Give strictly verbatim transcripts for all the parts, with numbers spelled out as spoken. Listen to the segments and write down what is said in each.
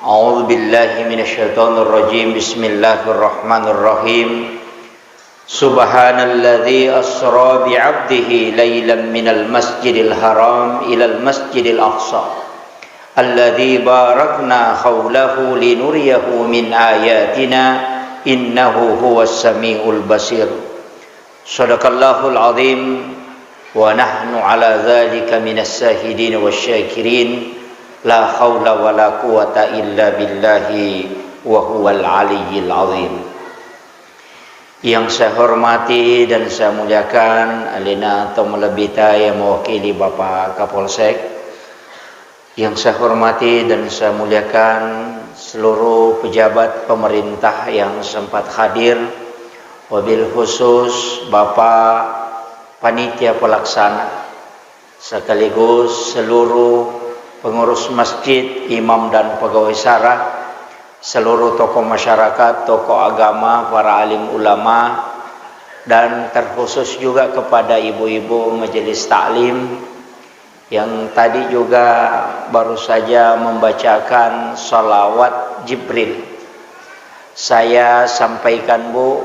أعوذ بالله من الشيطان الرجيم. بسم الله الرحمن الرحيم. سبحان الذي أسرى بعبده ليلا من المسجد الحرام إلى المسجد الأقصى الذي باركنا حوله لنريه من آياتنا إنه هو السميع البصير. صدق الله العظيم ونحن على ذلك من الشاهدين والشاكرين. لا حول ولا قوة إلا بالله وهو العلي العظيم. Yang saya hormati dan saya muliakan alena tau malebbita yang mewakili Bapak Kapolsek, yang saya hormati dan saya muliakan seluruh pejabat pemerintah yang sempat hadir, wabil khusus Bapak Panitia Pelaksana, sekaligus seluruh pengurus masjid, imam dan pegawai syara, seluruh tokoh masyarakat, tokoh agama, para alim ulama, dan terkhusus juga kepada ibu-ibu majelis taklim yang tadi juga baru saja membacakan salawat Jibril. Saya sampaikan, Bu,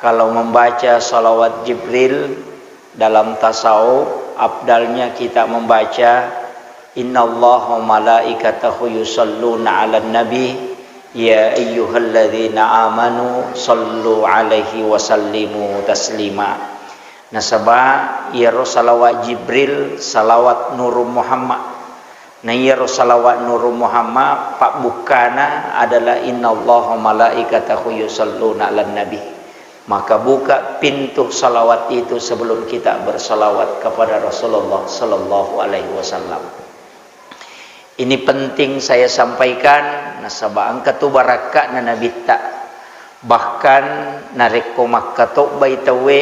kalau membaca salawat Jibril dalam tasawuf, afdalnya kita membaca, "Innallaha malaikatahu yusalluna 'alan nabi, ya ayyuhalladzina amanu sallu 'alaihi wa sallimu taslima." Nasaba iyaro salawat Jibril, salawat Nurul Muhammad. Na iyaro salawat Nurul Muhammad, pabbukkana adalah, "Innallaha malaikatahu yusalluna 'alan nabi." Maka buka pintu salawat itu sebelum kita bersalawat kepada Rasulullah sallallahu alaihi wasallam. Ini penting saya sampaikan, nasaba engka tu barakka'na Nabitta. Bahkan narekko makkatobbai tauwe,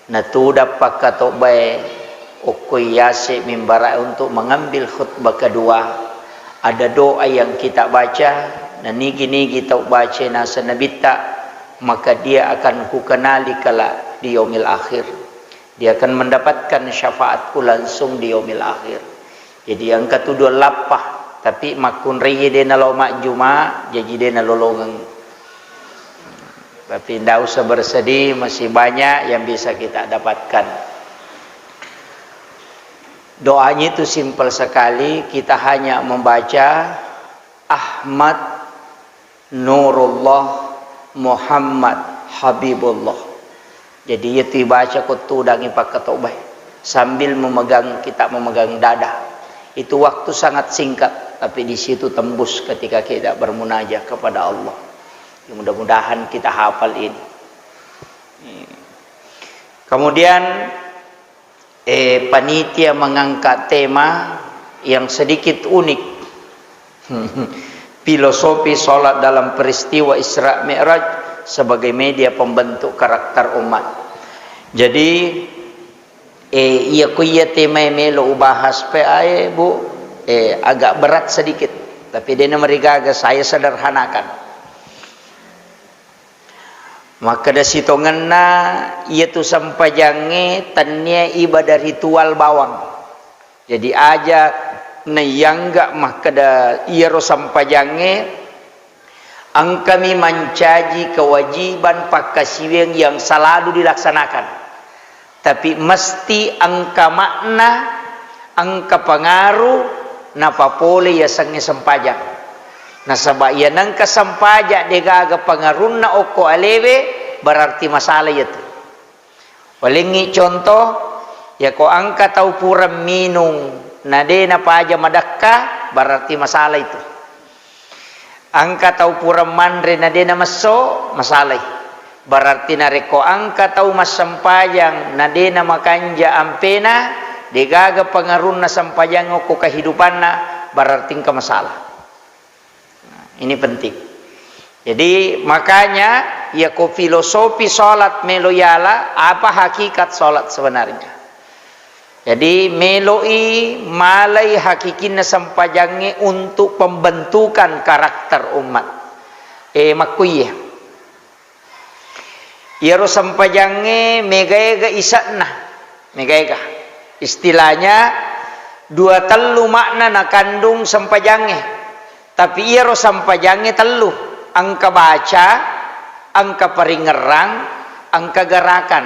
natudang pakkatobbae okko yase mimbara untuk mengambil khutbah kedua, ada doa yang kita baca, na nigi-nigi tau baca naseng Nabitta, maka dia akan kukenali kelak di yaumil akhir. Dia akan mendapatkan syafaatku langsung di yaumil akhir. Jadi engka tu dua lappa, tapi makkunrai de nalo majjuma, jaji de nalolongeng. Tapi ndak usah bersedih, masih banyak yang bisa kita dapatkan. Doanya itu simpel sekali, kita hanya membaca Ahmad Nurullah, Muhammad, Habibullah. Jadi, iya tu ibaca ko tudangi pakkatobbae sambil memegang, kita memegang dada. Itu waktu sangat singkat, tapi di situ tembus ketika kita bermunajat kepada Allah. Ya, mudah-mudahan kita hafal ini. Kemudian, eh, panitia mengangkat tema yang sedikit unik. Filosofi sholat dalam peristiwa Isra Mi'raj sebagai media pembentuk karakter umat. Jadi, eh, iya ku iya tema yang melo ubahas pe ae, Bu, eh, agak berat sedikit. Tapi dena marigaga, saya sederhanakan. Makkeda sitongenna, iyatu sempajangnge tennia ibadah ritual bawang. Jadi, aja naiyangga makkeda iyaro sempajangnge engkami mancaji kewajiban pakkasiwiang yang selalu dilaksanakan. Tapi mesti engka makna, engka pengaruh, napapole yasengnge sempajang. Nasaba iya nengka sempajang degaga pengarunna okko alewe, berarti masalah iyatu. Walengngi contoh, yako engka tau pura minung, na de napaja madekka, berarti masalah itu. Engka tau pura manre na de namesso, masalai. Berarti narekko engka tau massempajang na de namakanja ampena, degaga pengarunna sempajang okko kehidupanna, berarti engka masalah. Nah, ini penting. Jadi, makanya, yako filosofi sholat melo yala, apa hakikat sholat sebenarnya? Jadi, meloi malai hakikinna sempajangnge untuk pembentukan karakter umat. Eh, makkuiye. Iyaro sempajangnge megaega ise'na. Megaega. Istilahnya, dua tellu makna nakandung sempajangnge. Tapi iyaro sempajangnge tellu, engka baca, engka paringerrang, engka gerakan.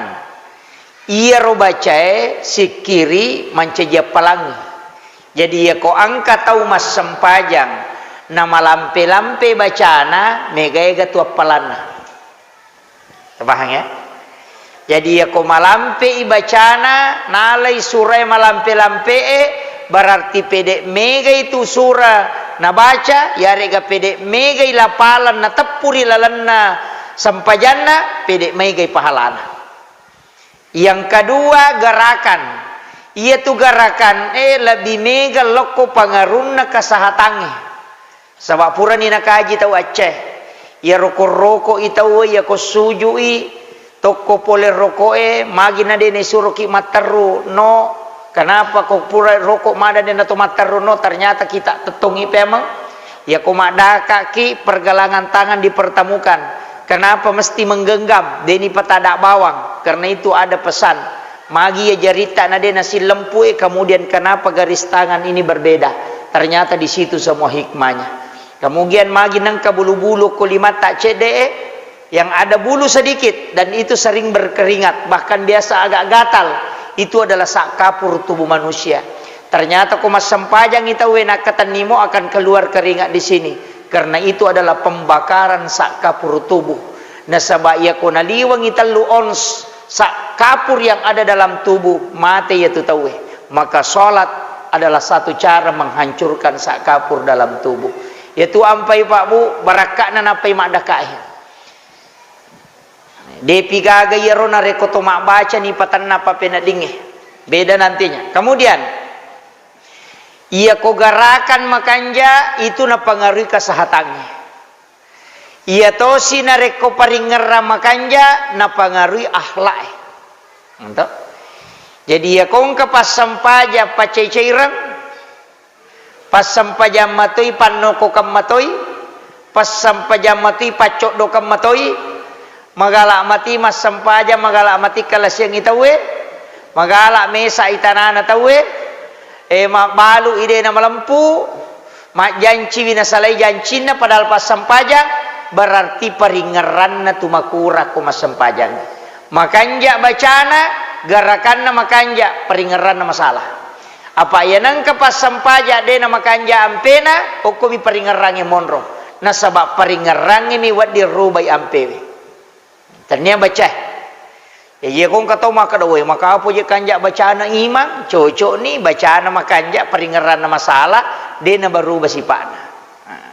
Iyaro bacae sikkiri mancaji appalangngi. Jadi, iyako engka tau massempajang namalampe-lampe bacana, mega-ega tu appalanna. Tapahang, ya? Jadi, iyako malampei bacana, nalai surae malampe-lampe'e, berarti pede' megai tu sura nabaca, yarega pede' megai lapalan nateppu ri lalenna sempajanna, pede' megai pahalana. Yang kedua, gerakan. Iyatu gerakan e lebih mega lokko pangarunna kesehatangnge. Saba' purani nakaji tau acce. Iyaro ko roko'i tauwe, iyako suju'i, tokko pole roko'e, magi na de' naisuroki matterru, no? Kenapa ko pura roko' mada de' nato matterru, no? Ternyata kita tettongi pemeng. Iyako maddaka'ki, pergelangan tangan dipertemukan. Kenapa mesti menggenggam? De' nipatada bawang. Karena itu ada pesan. Magi iya jaritta na de' nasillempu'e, kemudian kenapa garis tangan ini berbeda? Ternyata di situ semua hikmahnya. Kemudian magi nengka bulu-bulu ko limatta cedde'e, yang ada bulu sedikit dan itu sering berkeringat, bahkan biasa agak gatal, itu adalah sak kapur tubuh manusia. Ternyata ko massempajangngi tauwe nakkatennimo akan keluar keringat di sini, karena itu adalah pembakaran sak kapur tubuh. Nasaba' iyako naliwengngi tellu ons sak kapur yang ada dalam tubuh, mate iyatu tauwe. Maka salat adalah satu cara menghancurkan sak kapur dalam tubuh. Iyatu ampai, Pak, Bu, barakka'na nappai maddaka'e. Depi gaga iyaro narekko to mabbacani patenna pappeneddingnge. Beda nantinya. Kemudian, iyako gerakan makanja itu napangarui kesehatangnge. Iya tosi narekko paringerrang makanja napangarui akhlak e. Ento? Jadi, iyako engka passempajang pacai-caireng, passempajang matoi pannokokeng matoi, passempajang matoi paccoddokeng matoi, magala mati massempajang, magala mati kalasiangngi tauwe, magala mesa itanana tauwe, e, mabbalu ide na malempu, majjanciwi nasalai jancinna padahal passempajang, berarti paringerranna tu makurang ko massempajang. Makanja bacana, gerakanna makanja, paringerranna masalah. Apa iya nengka passempajang de na makanja ampena, okkomi paringerrangnge monro. Nasaba paringerrangnge mi wedding rubai ampewe. Tennia bacae. Iya, iya, ko engka tau makkeda, "Woi, maka apa je kanja bacana imang?" Cocok ni, bacana makanja, paringerranna masalah, de na berubah sipa'na. Nah,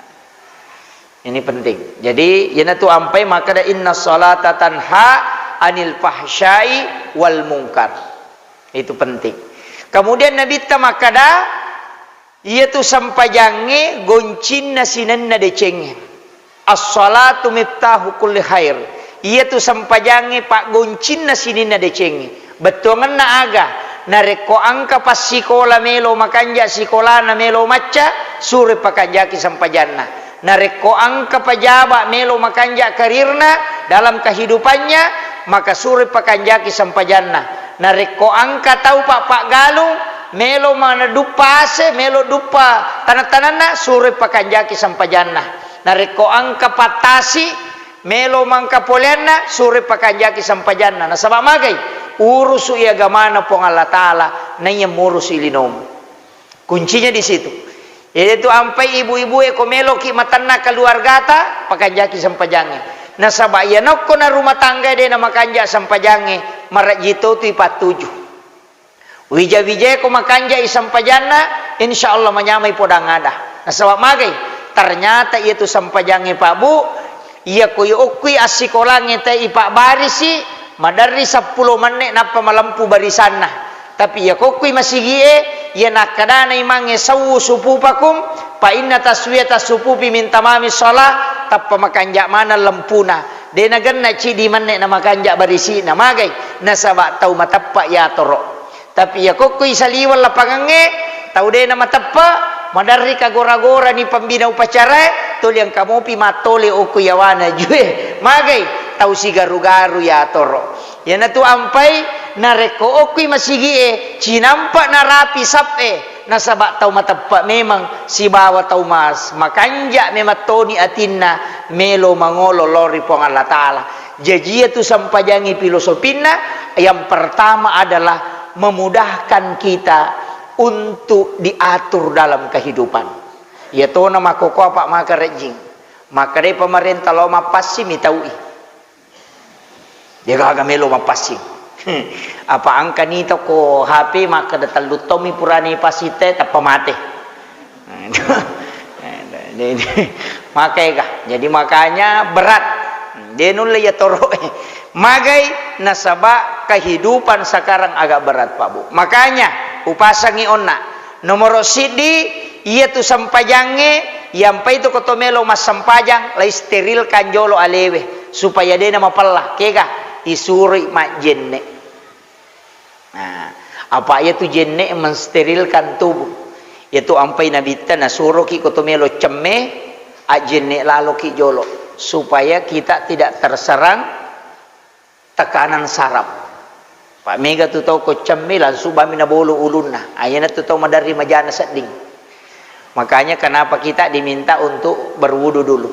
ini penting. Jadi, iyanatu ampai makkeda, "Inna salata tanha anil fahsyai wal mungkar." Itu penting. Kemudian Nabitta makkeda, iyatu sempajangnge goncinna sinenna decengnge. As-salatu miftahu kulli khair. Iyatu sempajangnge paggoncinna sininna decengnge. Bettuangenna aga? Narekko engka passikola melo makanja sikolana melo macca, suroi pakanjaki sempajanna. Narekko engka pejaba melo makanja karirna dalam kehidupannya, maka suroi pakanjaki sempajanna. Narekko engka tau pa-, paggalung melo mana duppa ase, melo duppa taneng-tanenna, suroi pakanjaki sempajanna. Narekko engka pattasi melo mangka poleanna, suroi pakanjaki sempajanna. Nasaba magai? Urusu i agamana Puang Allah Ta'ala, naiya murusu i linomu. Kuncinya di situ. Yaitu ampai ibu-ibue ko meloki matenna keluargata, pakanjaki sempajangnge. Nasaba iya nokko na rumah tangga de na makanja sempajangnge, marejji to tu ipattuju. Wija-wijae ko makanjai sempajanna, insya Allah manyamai podang ada. Nasaba magai? Ternyata iyatu sempajangnge, Pak Bu, iya ko yokkui assikolangnge te ipabbarisi, maderri seppulo menne nappa malempu barisanna. Tapi iya kokkui masigie, iya nakkadana imangnge, "Sawwu sufufakum, fa inna taswiyata sufufi min tamami shalah," tappa makanja maneng lempuna. De nagenna cidi menne na makanja barisi'na. Magai? Nasaba tau mateppa yatoro. Tapi iya kokkui saliweng lapangangnge, tau de na mateppa, maderri kagora-gorani pembina upacarae, tuli engka mopi mattole okko yawana jue. Magai? Tau sigaru-garu yatoro. Iyanatu ampai, narekko okkui masigie, cinampa narapi sap'e, Nasaba tau mateppe memang sibawa tau mas-, makanja memang toni atinna melo mangolo lao ri Puang Allah Ta'ala. Jaji iyatu sempajangnge filosofina, yang pertama adalah memudahkan kita untuk diatur dalam kehidupan. Iyatona makkokkoe apa makarejjing. Makkedai pemerintah lao mappassing mitaui. Degaga melo mappassing. Apa engka nita ko H P makkeda tellu tommi purani passing te tappa mate. Maka ega. Jadi makanya berat. De nulle ya toro. Magai nasaba kehidupan sekarang agak berat, Pak Bu. Makanya upasangi onna. Nomoro siddi, iyatu sempajangnge, iyampai tu ko to melo massempajang, lai sterilkan jolo alewe, supaya de namapella. Kega, isuroi majjenne. Nah, apa iyatu jenne mensterilkan tubuh. Iyatu ampai nabitta nasuroki ko to melo cemme, ajjenne laloki jolo, supaya kita tidak terserang tekanan saraf. Pak, mega tu tau ko cemme langsung bami nabolo ulunna. Ah, iyana tu tau maderri majana sedding. Makanya kenapa kita diminta untuk berwudu dulu.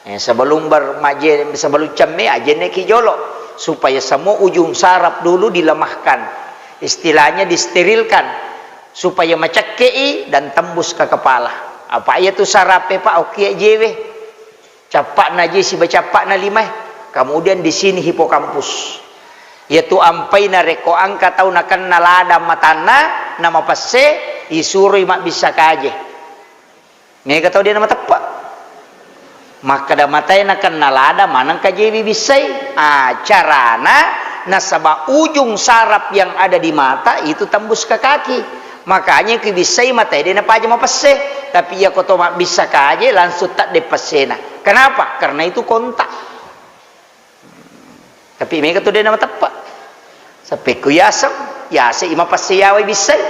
Eh, sebelum ber-, maje-, sebelum cemme, ajenneki jolo. Supaya semua ujung saraf dulu dilemahkan. Istilahnya disterilkan. Supaya macekkei dan tembus ke kepala. Apa iya tu sarape, Pak, okie jewe. Cappa'na je siba cappa'na limae. Kemudian di sini hipokampus. Iyatu ampai narekko engka tau nakenna lada matanna, namapesse, isuroi mabbissa kaje. Mega tau de namateppe. Makkeda matae nakenna lada maneng kajewi bissai. Ah, carana nasaba ujung saraf yang ada di mata itu tembus ke kaki. Makanya ki bissai matae de napaja mapesse. Tapi iya ko to mabbissa kaje langsung tadde pessena. Kenapa? Karena itu kontak. Tapi mega tu de namateppe. Sappekku yaseng, yase ima pesse yawai bissai.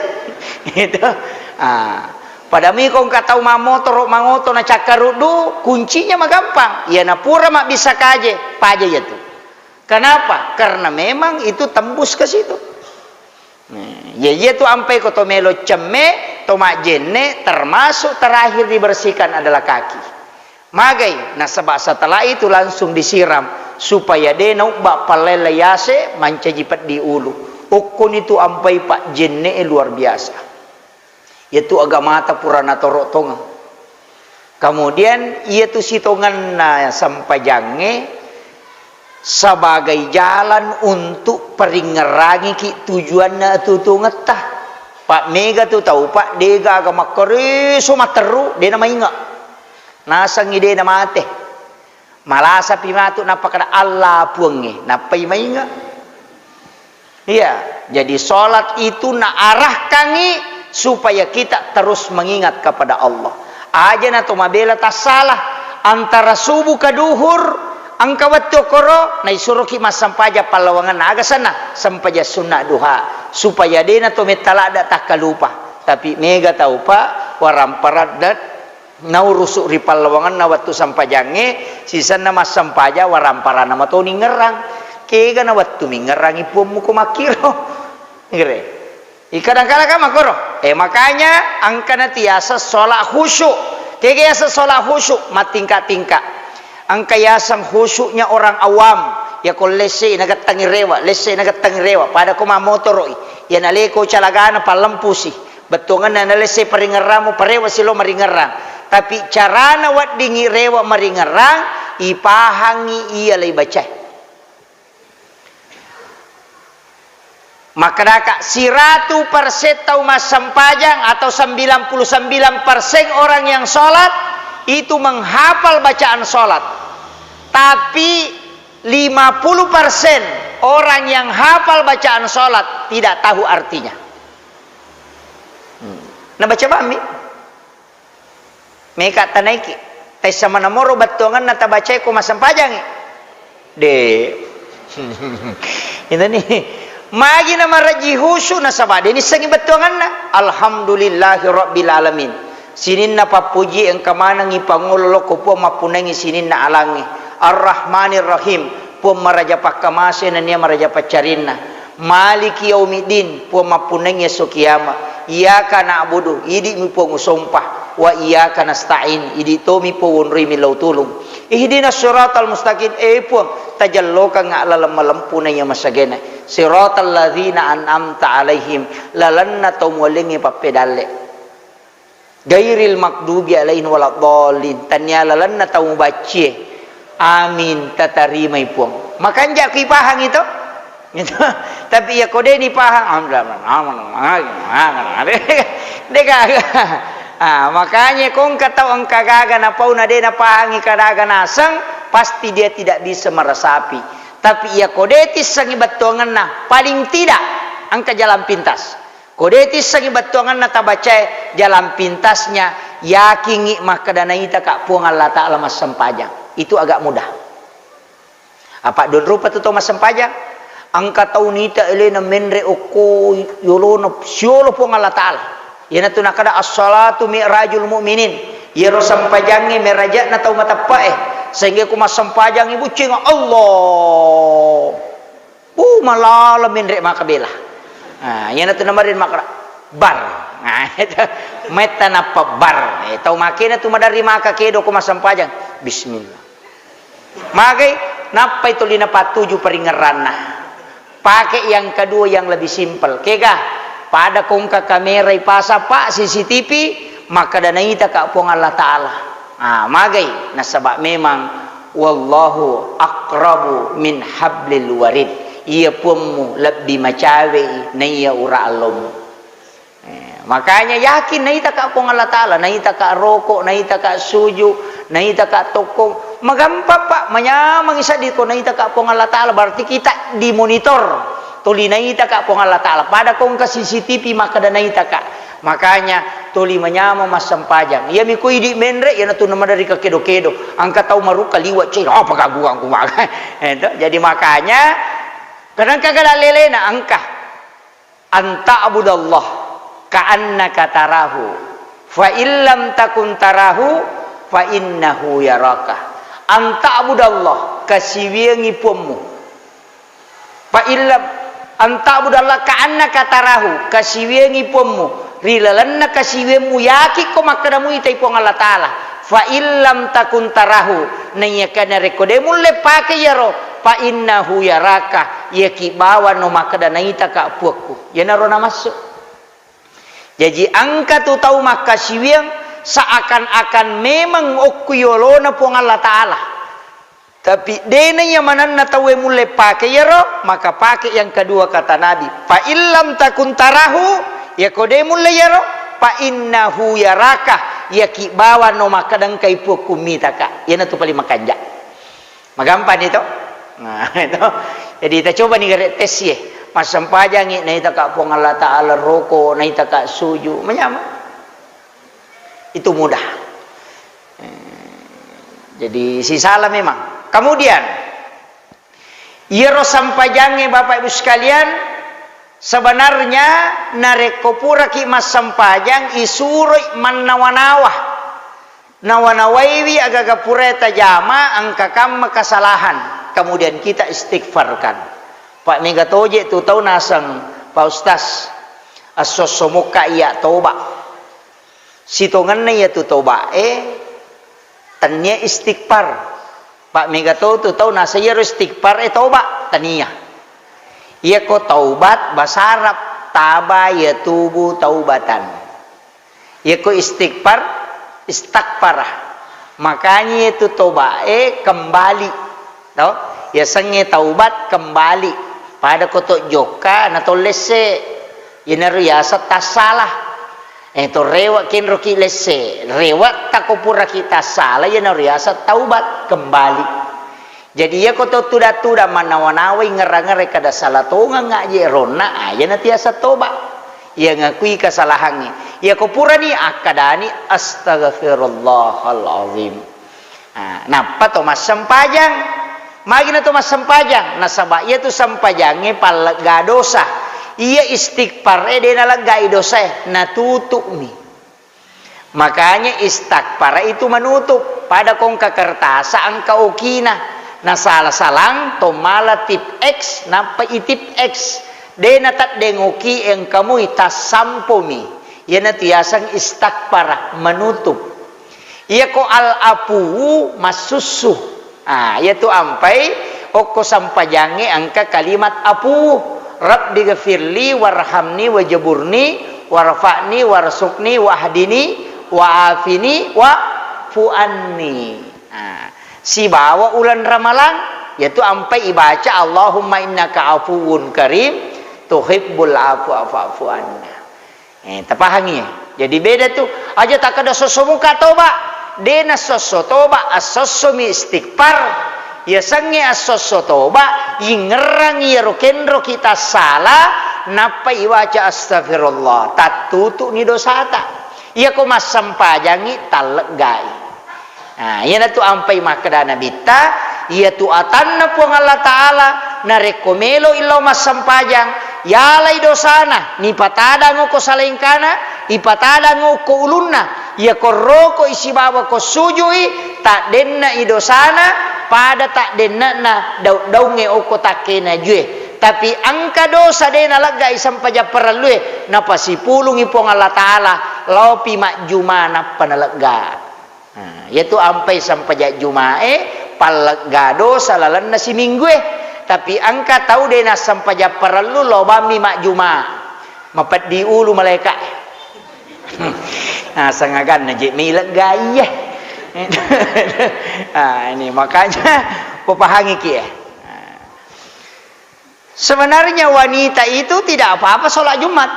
Gitu. Ah, pada mi ko engka tau mamotoro mangoto na cakkaruddu, kuncinya magampang. Iya napura mabbissa kaje, paja iya tu. Kenapa? Karena memang itu tembus ke situ. Nah, iya, iya tu ampai ko to melo cemme, to majjenne, termasuk terakhir dibersihkan adalah kaki. Magai, nasaba setelah itu langsung disiram supaya de naubba pallaella yase mancaji peddi ulu. Okkoni tu ampai pajjenne luar biasa. Iyatu agamata pura natoro tongeng. Kemudian iyatu sitongenna sempajangnge sebagai jalan untuk paringngerangiki tujuanna atuo-tuongetta. Pak, mega tu tau, Pak, degaga makkareso matteru, de namainge. Nasengngi de namate. Malasapi matu nappakada Allah puangnge, nappai mainge. Iya, jadi salat itu naarahkangngi supaya kita terus mengingat kepada Allah. Aja na to mabela tassala antara subuh ke duhur, engka wettu koro naisuroki massampaja pallawangenna aga senna, sempaja sunna duha, supaya de na to metta ladda takkalupa. Tapi mega tau, Pak, waramparaddat naurusu ri pallawangenna wettu sampajangnge, sisenna massampaja waramparana matoni ngerrang. Kega na wettu mingerrangi puammu ko makkiro. Ngere. Ikadang kala ka makkoro. Eh, makanya engkana tiasa sholat khusyuk. Kega yasa sholat khusyuk? Mattingka-tingka. Engka yaseng khusyuknya orang awam. Ya ko lesse nagettangi rewa, lesse nagettangi rewa. Pada ko mamotoro'i. Ya naleko calagana pallempusi. Bettuangenna nalessai paringerrangmu, parewa silo maringerrang. Tapi carana weddingngi rewa maringerrang, ipahangngi iya laibacae. Makkedaka, siratu persen tau massempajang atau sembilan puluh sembilan persen orang yang sholat itu menghafal bacaan sholat. Tapi lima puluh persen orang yang hafal bacaan sholat tidak tahu artinya. Hmm. Nabaca bammi. Meka tanaiki. Taissa manamoro bettuangenna tabacai ko massempajangi. De. Itu nih. Magi na marejji khusyuk nasaba de nissengi bettuangenna. Alhamdulillahi rabbil alamin. Sininna pappuji engka manengngi pangolo lokko Puang mappunnangi sininna alangnge. Ar-Rahmanir Rahim, Puang maraja pakkamase nennia maraja paccarinna. Maliki yaumiddin, Puang mappunnangi esso kiamat. Iyyaka na'budu, idi'mi Puang usompa, wa iyyaka nasta'in, idi' tomi Puang wonroi millau tulung. Ihdinas siratal mustaqim, eh Puang, tajellokengnga laleng malempu naiya masagena. Siratal ladzina an'amta alaihim, lalenna tau muallengnge pappedalle. Ghairil maghdubi alaihim waladdallin, tennia lalenna tau mubaccie. Amin, tatarimai Puang. Makanja' ki pahangi to? Gitu. Tapi iya ko de' ni pahang, de' gaga. Ah, makanya ko engka tau engka gaga napauna de' napahangi kadaga naseng, pasti dia tidak bisa meresapi. Tapi iya ko de' tissengi bettuangenna, paling tidak engka jalan pintas. Ko de' tissengi bettuangenna tabacae jalan pintasnya, yakingngi makkeda naitaka Puang Allah Ta'ala massempajang. Itu agak mudah. Apa' don rupa tu tau massempajang? Engka tau nita elena menre' okko yolona siolo Puang Allah Ta'ala. Iyanatu nakkeda as-salatu mi'rajul mu'minin. Iyaro sempajangnge meraja'na tau mateppe'e. Sehingga ku massempajangngi buccing Allah. Uh, malala menre' maka bela. Ah, iyanatu namarin maka bar. Nah, itu. Metta nappa bar. Eh, tau makena tu maderri maka kedo ko massempajang. Bismillah. Magai, nappai tuli napattuju paringerranna. Pake yang kedua yang lebih simpel. Kega, pada kongka kamera ipasang, Pak, C C T V, makkeda naitaka Puang Allah Ta'ala. Ah, magai, nasaba memang wallahu aqrabu min hablil warid. Iya Puammu lebbi macawei naiya ura allomu. Eh, makanya yakin naitaka Puang Allah Ta'ala, naitaka roko, naitaka suju, naitaka tokkong. Magampang, Pak, manyameng seddi ko naitaka Puang Allah Ta'ala, berarti kita dimonitor. Tuli naitaka Puang Allah Ta'ala. Pada kongka C C T V makkeda naitaka. Makanya tuli manyameng massempajang. Iyami ko idi' menre', iyanatu namaderri kedo-kedo. Engka tau marukka liwa', ceh, apa kaguang ku maka. Eh, to. Jadi makanya, kadang kagak lelena engka. An ta'budallah ka'annaka tarahu, fa in lam takun tarahu, fa innahu yaraka. An ta'budallah, kasiwiangngi Puammu. Fa in lam, an ta'budallah ka'annaka tarahu, kasiwiangngi Puammu. Ri lalenna kasiwiammu, yakikko makkeda muitai Puang Allah Ta'ala. Fa in lam takun tarahu, naiyakia narekko de' mulle pake iyaro, fa innahu yaraka, iyaki bawano makkeda naitaka Puakku. Iyanaro namassu. Jaji engka tu tau makkasiwiang seakan-akan memang okko yolona Puang Allah Ta'ala. Tapi de'na iya manenna tauwe mulle pake iyaro, maka pake yang kedua kata Nabi, fa in lam takun tarahu, iyako de' mulle iyaro, fa innahu yaraka, iyaki bawano makkeda engkai Puakku mitaka. Iyanatu paling makanja'. Magampang ni to? Nah, itu. Jadi kita coba ni gare' tes ye. Massempajangngi naitaka Puang Allah Ta'ala roko, naitaka suju, manyameng. Itu mudah. Eh, jadi sisala memang. Kemudian, iyaro sempajangnge Bapak Ibu sekalian, sebenarnya narekko puraki massempajang isuroi mannawa-nawa. Nawa-nawaiwi agaga purae tajama engka kamma kesalahan, kemudian kita istighfarkan. Pak, mega toje tu tau naseng, Pak Ustaz, esso-esso mokka iya toba. Sitongenna iyatu toba e tennia istighfar. Pak, mega to tu tau naseng iyaro istighfar e toba, tania. Iyako taubat basa Arab, taba yatubu taubatan. Iyako istighfar, istaghfara. Makanya itu toba e kembali. To? Yasengnge taubat kembali. Pada koto jokka na to lesse. Iyanaro yaseng tassala. Eh, to rewe' kenroki lesse. Rewe' tako puraki tassala, iyanaro yaseng taubat kembali. Jadi, iyako to tuda-tuda mannawa-nawai ngerra-ngerrai kada sala tongeng aje ronna, ah, iyana tiasa toba. Iya ngakui kesalahangnge. Iyako purani akkadani, "Astaghfirullahal azim." Ah, nappa to massempajang. Magina to massempajang? Nasaba iyatu sempajangnge pallegga dosa. Iya istighfar e de naleggai dosae, natutu'mi. Makanya istighfar itu menutup. Pada kongka kertasa engka okina. Nasala-salang to mala tip X, nappa itip X. De nateddeng oki engka mui tassampomi. Iyanatu yaseng istakfara, menutup. Iyako al-afuwu massussu. Ah, iyatu ampai okko sampajangnge engka kalimat afuwu. Rabbi ghafirli warhamni wajaburni warfa'ni warzuqni wahdini wa'afini wa'fu anni. Ah, sibawa uleng Ramalang, iyatu ampai ibaca, Allahumma innaka afuwun karim, tuhibbul afwa fa'fu anna. Eh, tapahangi, ya? Jadi beda tu. Aja takkeda sosso muka toba. De nassosso toba, assossomi istighfar. Yasengnge assosso toba, ingerrangi iyaro kenro kita sala, nappa iwaca astagfirullah. Tattutu'ni dosata. Iyako massempajangngi, talleggai. Nah, iyanatu ampai makkeda Nabitta, iyatu atanna Puang Allah Ta'ala, narekko melo illau massempajang, yalai dosana, nipatadang okko salengkana, ipatadang okko ulunna, iyako roko isibawa ko sujui, taddenna i dosana, pada taddenna daud-daungnge okko takkena jue. Tapi engka dosa de naleggai sempajang parellue, napasipulungi Puang Allah Ta'ala, laopi majjuma nappa nalegga. Nah, iyatu ampai sempajang Jumae, pallegga dosa lalenna siminggue. Tapi engka tau de nassempajang parellu, lobammi majjuma. Mapeddi ulu malaika. Nah, sengaganna je milegga iye. Ah, ini makanya popahangiki, eh. Sebenarnya wanita itu tidak apa-apa sholat Jumat.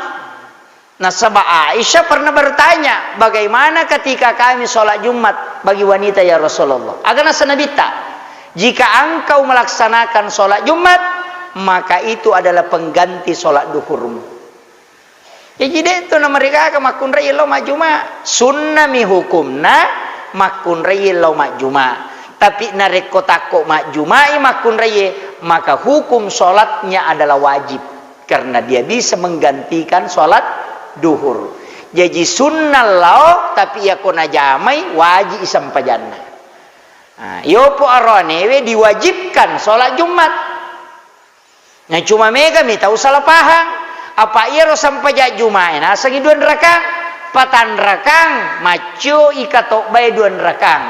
Nasaba Aisyah pernah bertanya, "Bagaimana ketika kami sholat Jumat bagi wanita, ya Rasulullah?" Aga nasa Nabitta, "Jika engkau melaksanakan sholat Jumat, maka itu adalah pengganti sholat duhurmu." Jaji, de to namarigaga makkunrai lao majjuma. Sunnami hukumna makkunrai lao majjuma. Tapi narekko takko majjumai makkunrai, maka hukum sholatnya adalah wajib. Karena dia bisa menggantikan sholat duhur. Jaji sunnah lao, tapi iyako najamai, wajib i sempajanna. Nah, iyopo aroanewe diwajibkan sholat Jumat. Nah, cuma mega mi tau salah pahang. Apa iyaro sempajang Jumae nasengi duanrakang, patanrakang, maccio i katobbae duanrakang.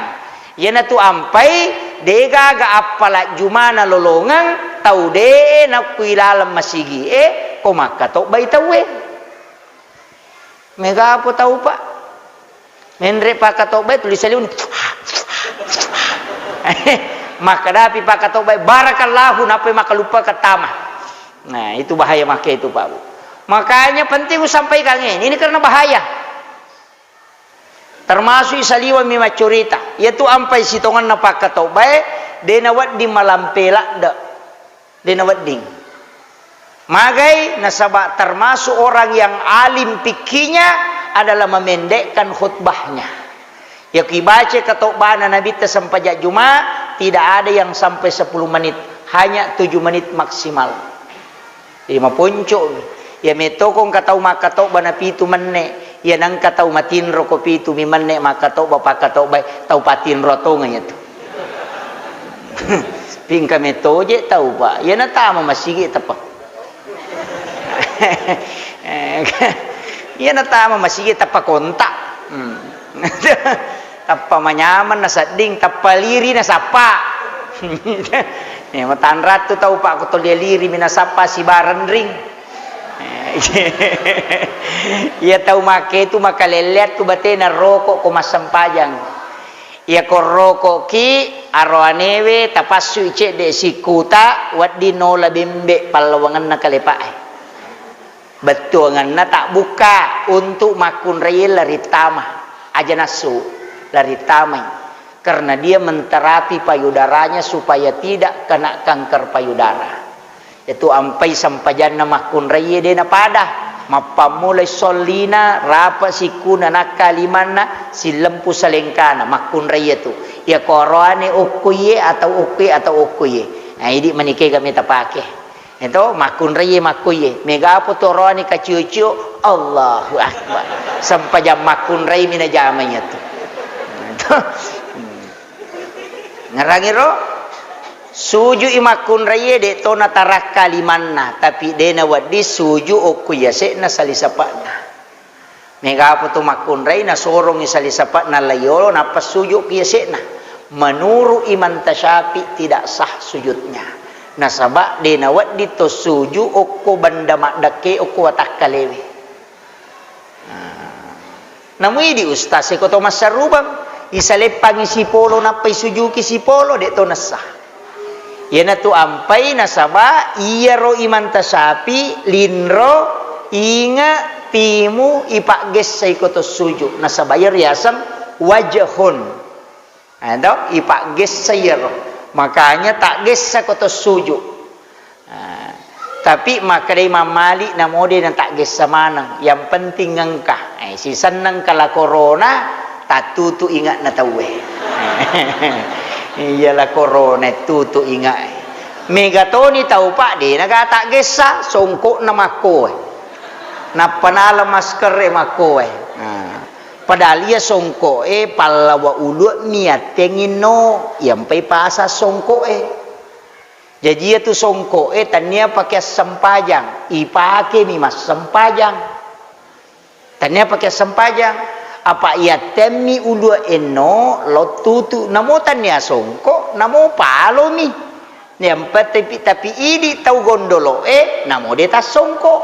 Iyanatu ampai, degaga appala Jumana lolongeng, tau de nakkui laleng masigie, ko makkatobbai tauwe. Megapo tau, Pak. Menre pakkatobbai tuli saliweng. Makkadapi pakkatobbai, "Barakallahu," nappai makkaluppa kettama. Nah, itu bahaya make itu, Pak Bu. Makanya penting usampaikan ini, ini karena bahaya. Termasuk saliweng mi maccurita. Iyatu ampai sitongenna pakkatobbae, de nawedding malampe ladde. De nawedding. Magai, nasaba termasuk orang yang alim fikihnya adalah memendekkan khutbahnya. Yako ibaca katobbana Nabitta sempajang Juma, tidak ada yang sampai sepuluh menit, hanya tujuh menit maksimal. Jadi maponco'mi. Iya metto ko engka tau makkatobba na pitu menne, iya nengka tau matinro ko pitu mi menne makkatobba, pakkatobbai tau patinro tongeng iyatu. Pingka metto je tau, Pak. Iya natama masigi teppa. Iya natama masigi teppa kontak. Hmm. Tappa manyameng nasedding, tappa liri nasappa. Eh, matanrattu tau, Pak, ko tolli liri mi nasappa sibarenring. Eh, iya tau make tu makalelleang tu batena roko ko massempajang. Iya ko roko ki aroanewe tapassui cedde sikkuta wedding nola bembe pallawangenna kalepae. Bettuangenna tabbukka untuk makkunraie larittama, aja nassu, larittamai. Karena dia menterapi payudaranya supaya tidak kena kanker payudara. Itu ampai sempajanna makkunraie de napada. Mappammulai sollina, rapa sikkuna, nakka limanna, sillempu salengkana, makkunraie tu. Iya koroane okkoie atau okkoie atau okkoie. Nah, idi manike kami tapake. Eto, makkunraie makkoie. Mega apa tu oroane kacio-cio? Allahu Akbar. Sempajang makkunrai mi najama iyatu. Ngerangiro? Suju i makkunraie de to natarakka limanna, tapi de nawedding suju okko yase'na salisapa'na. Mega apa tu makkunrai nasorongi salisape'na laiyolo, nappa sujud ki yase'na. Menurut Imam Tasyafi tidak sah sujudnya. Nasaba de nawedding to sujud okko benda maddekke, okko watakkalewe. Nah, namuidi ustaz e ko to massarubang, isaleppangi sipolo nappa isujuki sipolo, de to nessa. Iyanatu ampai nasaba iyaro Imam Tasyafi, linro, inge, timu, ipaggessai ko to sujud. Nasaba iyaro riaseng wajhun. Eh, to, ipaggessa iyaro. Makanya taggessa ko to sujud. Ah, tapi makkedai Imam Malik, namo de nataggessa maneng, yang penting engka. Eh, sisenna engka la corona, tattutu inge'na tauwe. Iya la corona, tutu inge'e. Mega toni tau, Pak, de naga taggessa, songko'na makkoe. Nappa nala masker e makkoe. Nah, padahal iya songko'e pallawa ulu'mi attengnginno, iyampai pasa songko'e. Jaji iyatu songko'e tannia pake assempajang, ipakemi massempajang. Tannia pake assempajang, apa iyattemmi ulu'e enno, lo tutu, namo tannia songko, namo palomi. Yang penting tapi, tapi idi tau gondolo'e, namo de tassongko.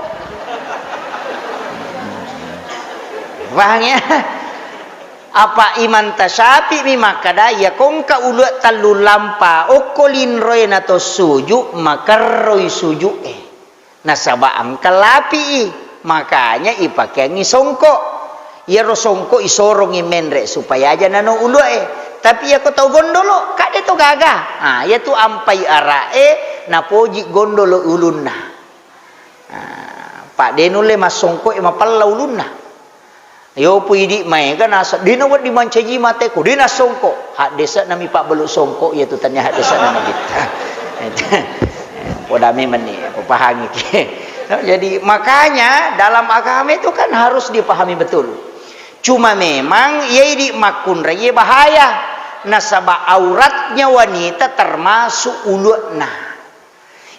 Paham ya? Apa Imam Tasyafi mi makkada, iya kongka ulu'e tellu lampa okko linroe na to sujud, makerroi sujud'e. Nasaba engka lapi'i, makanya ipakeangngi songko. Iyaro songko isorongngi menre supaya aja nano ulu'e. Tapi iya ko tau gondolo, kadde to gaga. Ah, iyatu ampai ara'e napoji gondolo ulunna. Ah, Pak, de nulle massongko'e mapella ulunna. Yopu idi maega nasa, de nawedding mancaji mateko, de nassongko. Haddese'na mi pabbelu songko, iyatu tania haddese'na nabitta. Poda memang ni, apa pahangi ki. No, jadi makanya dalam agama itu kan harus dipahami betul. Cuma memang iya idi makkunrai bahaya. Nasaba auratnya wanita termasuk ulu'na.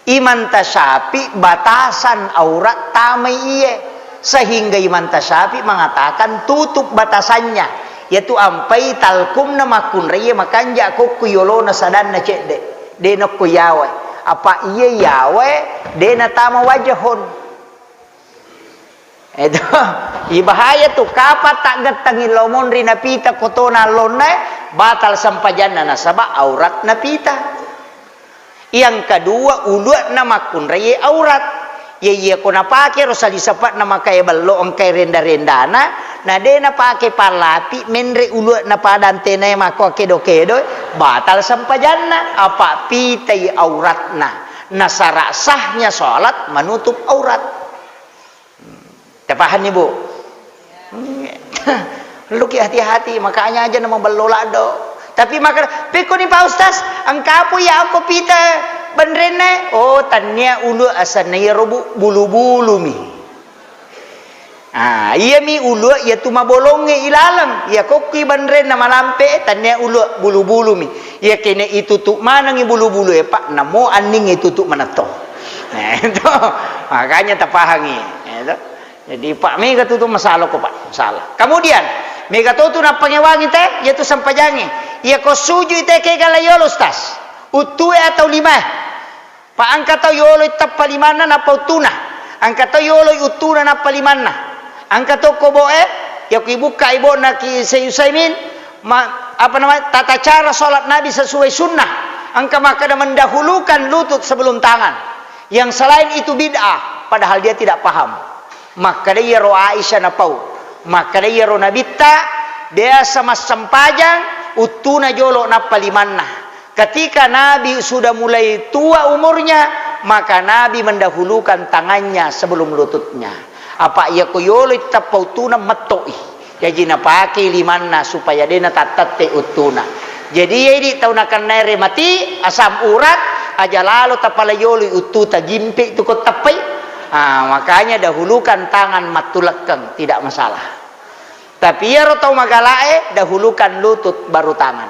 Imam Tasyafi batasan aurat tamai iye, sehingga Imam Tasyafi mengatakan tutup batasannya, yaitu ampai talkumna makkunraiye makanja kokku yolona sadanna cedde, de nokko yawae. Apa iye yawae de natama wajahon. Itu, ibahaya tu, kapan taggettengi lao monri napita kotona allonna, batal sempajanna nasaba aurat napita. Yang kedua, ulu'na makkunraiye aurat. Ya iya ko napake ro sali sapa'na makae bello engkae renda-rendana, na de napake pallapi menre ulu'na pada antenae makko kedo-kedo, batal sempajanna, apa pitai auratna. Nasara sahnya salat menutup aurat. Tapahanni, Bu? Luki hati-hati, makanya aja nama bello laddo. Tapi maka, pekkoni Pak Ustaz, engkapu ya aku pita benrenne? Oh, tannia ulu asanna ya robu bulu-bulu mi. Ah, iya mi ulu ya tu mabolonge ilaleng. Ya kokki benrenna malampe, tannia ulu bulu-bulu mi. Ya kene itutu manengi bulu-bulu e, Pak, namo anning itutu manetto. Nah, itu. Makanya tapahangi, ya, itu. Jadi, Pak, mega tu, tu masalah ko, Pak. Masalah. Kemudian, mega to tu nappangewangi te, yaitu sempajangi. Iya ko sujui te kegala yolo, Ustaz. Uttue atau limae? Pak, engka tau yoloi teppa limanna nappa uttuna. Engka tau yoloi uttuna nappa limanna. Engka to koboe, ya ku ibukka ibona ki Sayyid Usaimin, ma-, apa namanya, tata cara salat Nabi sesuai sunnah. Engka makkada mendahulukan lutut sebelum tangan. Yang selain itu bid'ah, padahal dia tidak paham. Makkeda iyaro Aisyah napau. Makkeda iyaro Nabitta biasa massempajang uttuna jolo nappa limanna. Ketika Nabi sudah mulai tua umurnya, maka Nabi mendahulukan tangannya sebelum lututnya. Apa iya ko yolo teppa uttuna metto'i. Jaji napakei limanna supaya de natattette uttuna. Jadi iya idi tau nakennae remati, asam urat, aja lalo tapala yoloi uttuta, gimpe tu ko teppai. Ah, makanya dahulukan tangan mattulekkeng, tidak masalah. Tapi iyaro tau magalae, dahulukan lutut baru tangan.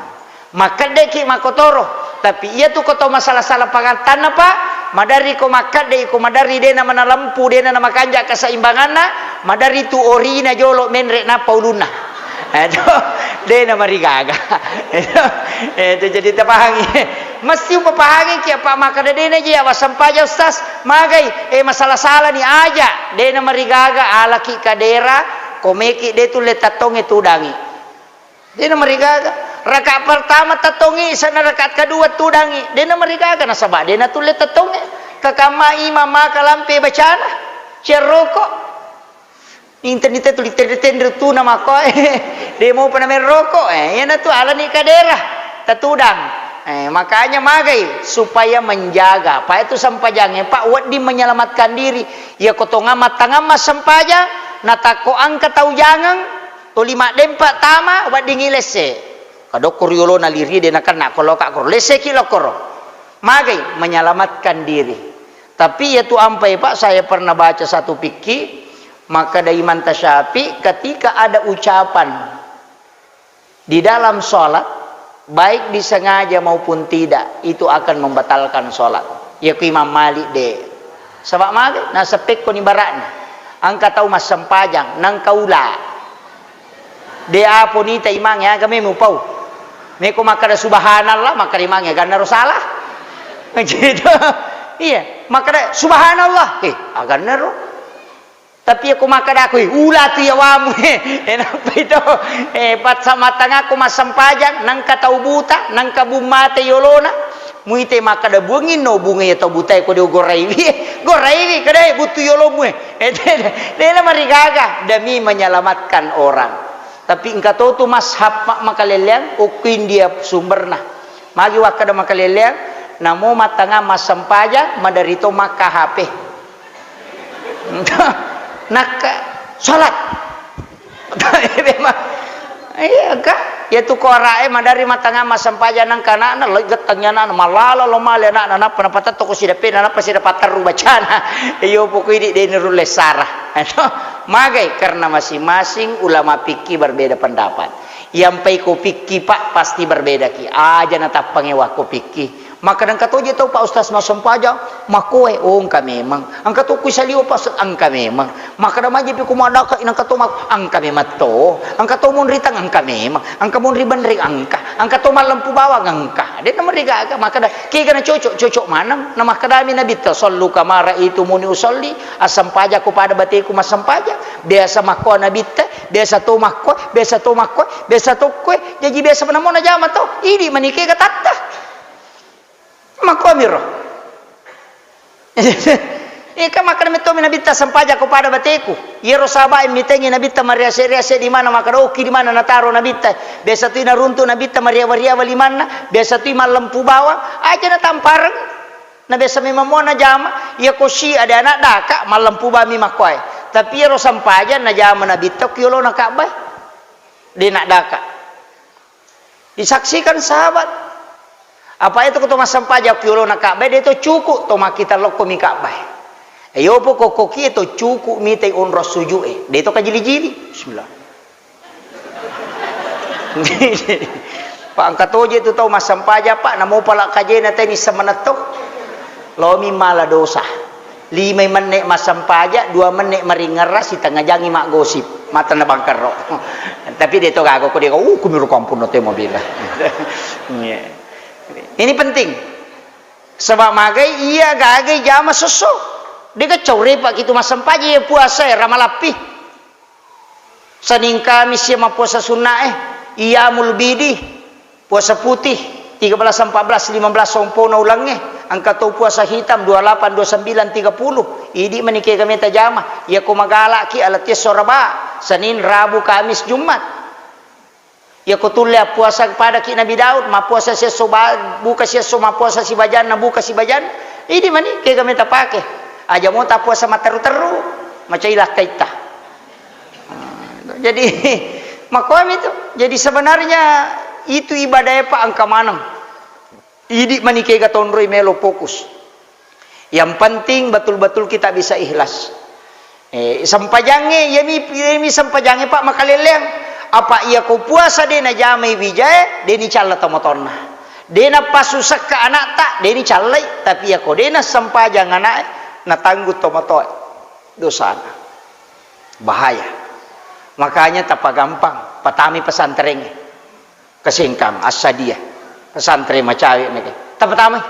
Makkeddeki makkotoro, tapi iya tu ko tau masala-sala pangattanna, Pak, Maderri ko makkedde, ko maderri dena manalempu, dena namakanja keseimbanganna, maderri tu orina jolo menre nappa ulunna. Eh, to, dena marigaga. Eh, to, jadi tapahangi. Mesti upapahangi ki apa makkeda dena je awassempaja, Ustaz. Magai, eh, masala-sala ni aja. Dena marigaga, alaki kadera, komeki de tulle tattonge tudangi. Dena marigaga. Rakaat pertama tattongi, sana rakaat kedua tudangi. Dena marigaga, nasaba dena tulle tattonge. Kakamma imam maka lampe bacana. Cerroko. Inten-inten tuli tenre-tenre tuna makko, eh. De mopa namerroko, eh. Iyanatu alani kadera. Tatudang. Eh, makanya magai supaya menjaga. Apa itu sempajangnge, Pak, wedding menyelamatkan diri. Iya ko tonga mattangamma sempajang, natakko engka tau jangeng, toli maddempa tama, weddingngi lesse. Kadokko riolona liri de nakenna ko loka koro. Lesseki lokoro. Magai menyelamatkan diri. Tapi iya tu ampai, Pak, saya pernah baca satu fikih, makkeda Imam Tasyafi, ketika ada ucapan di dalam sholat, baik disengaja maupun tidak, itu akan membatalkan sholat. Iya ku Imam Malik de. Saba magai, naseppekkoni barakna. Engka tau massempajang, nengka ula. De apo nita imangnge, aga memang upau. Meko makkeda subhanallah, makkeda imangnge, agannaro salah. Gitu. Iya, makkeda subhanallah, eh, agannaro. Tapi iya ko makkeda aku, eh, ula tu yawamu, eh, enappa itu, eh, patsa matangakko massempajang, nengka tau buta, nengka bung mate yolona, muite makkeda buangngi no bunga iya tau butae ko de goraiwi, goraiwi, kedai butu yolomu, eh. Eh, de-, de-, dena marigaga demi menyelamatkan orang. Tapi engka to tu mazhab ma-, makaleleang, okko India sumberna. Magi wakkeda makaleleang, namo mattangang massempajang, maderri to makka H P. Nakka salat. Memang. Iya, engka. Iya tu korae maderri mattangang massempajang nengka anakna, lo gettengi anakna, malala lo male anakna, nappa napatetto ko sideppena, nappa sida patterru bacana. Iyo poko idi de nurulle sara. Magai? Karena masing-masing ulama fikih berbeda pendapat. Iyampai ko fikih, Pak, pasti berbeda ki. Aja natappangi wakko fikih. Makkeda engka toje tau, Pak Ustaz, massempajang makkoe, oh, engka memang. Engka to kui saliwa, Pak Ustaz, engka memang. Makkeda majepi ko madaka, engka to mak-, engka memang to. Engka to monri tang, engka memang. Engka monri benreng, engka. Engka to mallempu bawang, engka. De namarigaga, makkeda kega na cocok, cocok maneng. Na makkedami Nabitta, "Sallu kama raitumuni usalli." Assempajakko pada bateku massempajang. Biasa makkoa Nabitta, biasa to makkoe, biasa to makkoe, biasa to koe. Jaji biasa namo najama to. Idi mani kega tatta. Makkoamiro. Eka makkeda mettomi Nabitta, "Sempajakko pada bateku." Iyaro sahabae mitengi Nabitta mariase-riase di mana, makkeda, "Oki di mana nataro Nabitta?" Biasa tu naruntu Nabitta mariawa-riawa limanna, biasa tu mallempu bawang, aja natampareng. Na biasa memang mua najama, iya ko si ada anak daka, mallempu bami makkoe. Tapi iyaro sempajang najama Nabitta ki olona Ka'bah. De nak daka. Disaksikan sahabat. Apa itu ko to massempajang ki olona Ka'bah, de to cuku to makkita lokko mi Ka'bah. Iyo poko kokie to cuku mitai onrong suju'e. De to kajili-jili. Bismillah. Pak, engka toje tu tau massempajang, Pak, namo pala kajena teni semenetto. Lomi mala dosa. Limai menne massempaja, dua menne maringerra, sitengnga jangi maggosip. Mata na bangkerro. Tapi de to gaga ko de, uh, kumiro kampung no te mobil. Iya. Ini penting. Sebab magai iya gagai jama sosso. De ga caure Pak kitu massempaja iya puasa e ramalappi. Senin Kamis iya mappuasa sunnae, iyamul bidi, puasa putih, tiga belas, empat belas, lima belas sompona ulengnge, engka to puasa hitam, dua lapan, dua sembilan, tiga puluh. Idi mani kega meta jama, iya ko magalaki alati esso raba, Senin, Rabu, Kamis, Jumat. Iya ko tulle appuasa padaki Nabi Daud, mappuasa siesso ba-, buka siesso, mappuasa sibajanna, buka sibajanna. Idi mani kega meta pake. Aja mo tappuasa matteru-teru, macai lakkaitta. Nah, jadi, makomi tu. Jadi, sebenarnya itu ibadah e, Pak, engka maneng. Idi mani kega tonroi melo fokus. Yang penting betul-betul kita bisa ikhlas. Eh, sempajangnge, iyami, iyami sempajangnge, Pak, makaleleang. Apa iya ko puasa de najamai wijae, de nicalla tomatoanna. De' napasusekka ana'ta, de' nicallai, tapi iyako de' nassempajang ana'e, natanggung tomatoae dosana. Bahaya. Makanya tapagampang, patamai pesantrengnge. Kesengkang, Assadia. Pesantren macawe' meke. Tapatamai.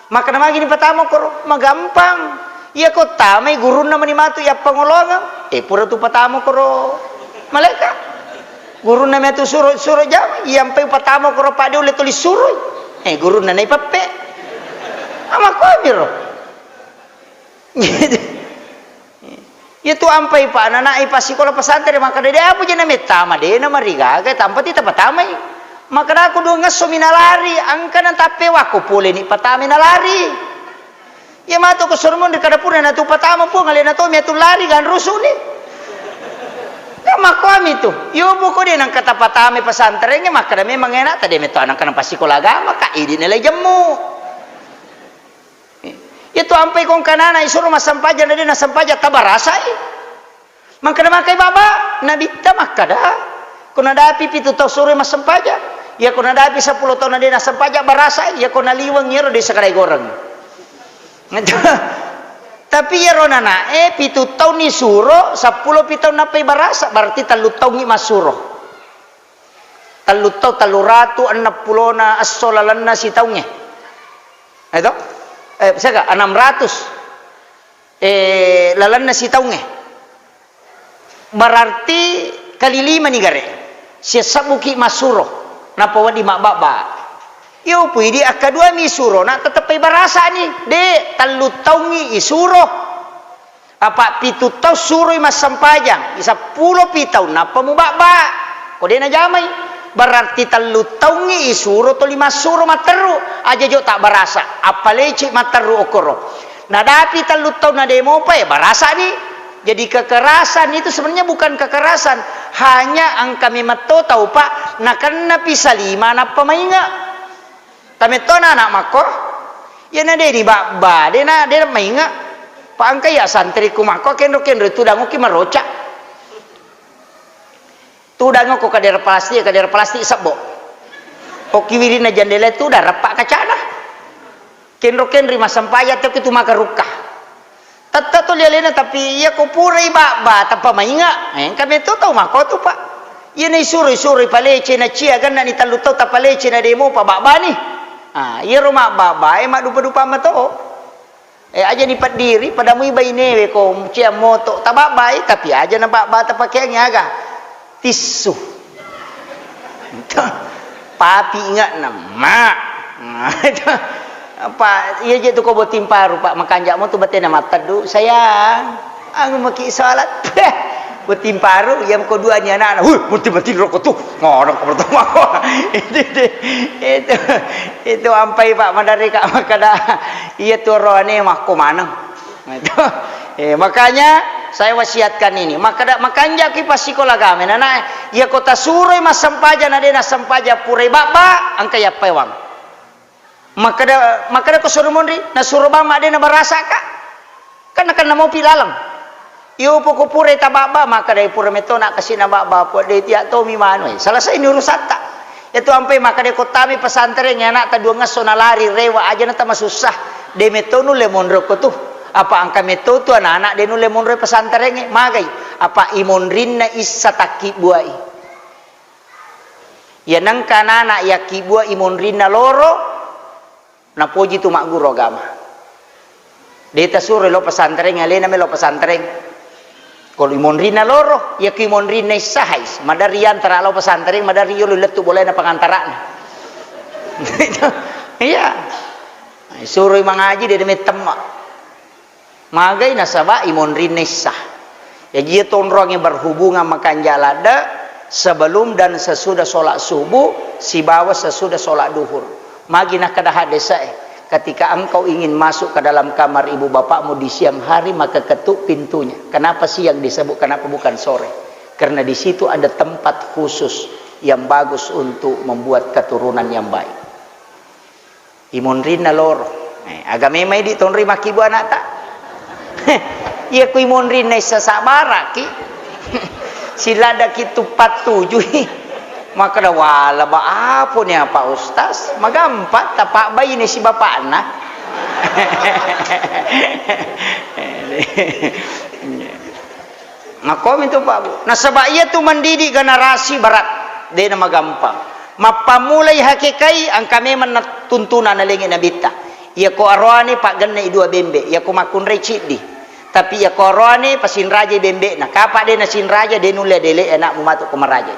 Makkeda magi ni patama koro, magampang. Iyako tamai gurunna mani matu yappangoloangeng. Eh, pura tu patama koro malaeka'. Gurunna matu suro, suro jama, iyampai patama koro pade ulle tuli suroi. Eh, gurunna naipeppe'. Amakomi ro. Iyatu ampai pa' anana'e passikola pesantren, makkeda, "De' apa je namettama, de' namarigaga, tampa ti tapatamai." Makkedaku, "Duangesso mi nalari, engka natappewakko pole ni patamai nalari." Iya matu ko soro monri kada pura natu patama, Puang, alena to mi atu lari ganrusu ni. Kan makkuami tu. Iyo, poko de' nengka tapatamai pesantrengnge, makkeda memang enak, tadi metto anakna passikola agama, ka idi' nalai jemmu. Iyatu ampai ko engka anana isuro massempajang, na de' nassempajang, tabarasai. Makkeda magai baba, Nabitta makkeda, ko nadapi pitu taung suroi massempajang. Iyako nadapi seppulo taung na de' nassempajang, barasai. Iyako naliweng iyaro de' sakadai goreng. Tapi iyaro anana'e pitu taung nisuro, seppulo pi taung nappai barasa, berarti tellu taungngi massuro. Tellu taung, tellu ratu enneng pulona esso lalenna sitaungnge. Eto? Eh, siaga? Enam ratus. Eh, lalenna sitaungnge. Berarti kali lima ni gare. Siassebbuki massuro. Nappa wedding mabbabba. Iyo, pui di akkadua mi suro, na teteppai barasa ni. De', tellu taungngi isuro. Apa pitu taung suroi massempajang, seppulo pi taung nappa mubabba. Ko de' najamai, berarti tellu taungngi isuro toli massuro matteru, aja jo tabbarasa, appaleci matteru okkoro. Nadapi tellu taung na de' mopa, eh, barasa ni. Jadi kekerasan itu sebenarnya bukan kekerasan, hanya engka memetto tau, Pak, nakennapi salima nappa mainga. Tamettona ana' makko, iyana de' ni babba, de' na, de' na mainga. Pa engka iya santriku makko, kenro-kenro tudang oki maroca. Tudang okko kadera plastik, kadera plastik sebbo. Okki wirinna jendela tudang, reppa kacana. Kenro-kenri massempajang tokki tu maka rukka. Tette tuli alena, tapi iya ko purai babba, tappa mainga. Eh, engka metto tau makko tu, Pak. Iyana isuro, isuro ipalece, na cia gennani tellu tau tapalece, na de' mopa babbani. Ah, iyaro mabbabbae maddupa-dupa mato. Eh, aja ni peddiri, pada mui bainewe ko cia moto tababbai, tapi aja na babba tapakeangi aga. Tissu. Papi ingatna, Mak. Nah, itu. Apa, iya je tu ko botting paru, Pak, makanja' mo tu batena matteddu, sayang. Anu maki salat. Botting paru, iya ko dua ni anakna. Huh, mati-mati rokok tu. Ngono ko pertama. Itu, itu, itu, itu ampai, Pak, madare ka makkeda. Iya tu roane makko maneng. Nah, itu. Eh, makanya saya wasiatkan ini. Maka da-, makanja' ki passikola agama, nana, iya ko tasuroi massempajang, na de' nassempajang purai babba, engka yappaewang. Makkeda, makkeda ko suro monri, nasuro bamma de' nabarasaka. Kan, kan namopi laleng. Iyo poko purai tababba, makkeda pura metto na kasi' nababba, Puang, de' tia' tomi manu. Eh, selesai ni urusatta. Itu ampai makkeda ko tami pesantren, anakta duangesso nalari rewe', aja na tamasussa. De' metto nulle monro ko tu. Apa engka metto tu anak-anak de' nulle monro pesantren, magai. Apa imonrinna issa takkibbuai. Iya nengka anana' yakkibua imonrinna loro, napoji tu magguru agama. De' tasuroi lao pesantren, alena melo pesantren. Ko imonrinna loro, iya ko imonrinna issa, hais, maderri antara lao pesantren, maderri yolo lettu bolaena pangantara'na. Iya. Suroi mangaji de' mettemma. Magai nasaba imonrinna issa. Jaji iya tonrong yang berhubungan makanja' ladde' sebelum dan sesudah sholat subuh sibawa sesudah sholat duhur. Magi nakkeda haddese'e, ketika engkau ingin masuk ke dalam kamar ibu bapakmu di siang hari, maka ketuk pintunya. Kenapa siang disebut, kenapa bukan sore? Karena di situ ada tempat khusus yang bagus untuk membuat keturunan yang baik. Imonrinna loro. Eh, aga memang idi' tonroi makkibua anakta? Iya ku imonrinna issa sabaraki. Siladaki tu pattujui. Makkeda, "Wala ba, apa ni apa, Ustaz? Magampang, tapabbaine si bapakna." Makkomi tu, Pak, Bu. Nasaba iya tu mendidik generasi berat, dena magampang. Mappammulai hakikai, engka memang na-, tuntunan nalengi nabitta. Iyako aroane, paggenna i dua bembe. Iyako makkunrai, ciddi. Tapi iyako aroane, pasinrajai bembe'na. Kapa de nasinraja, de nulle adele anakmu matu ko maraja.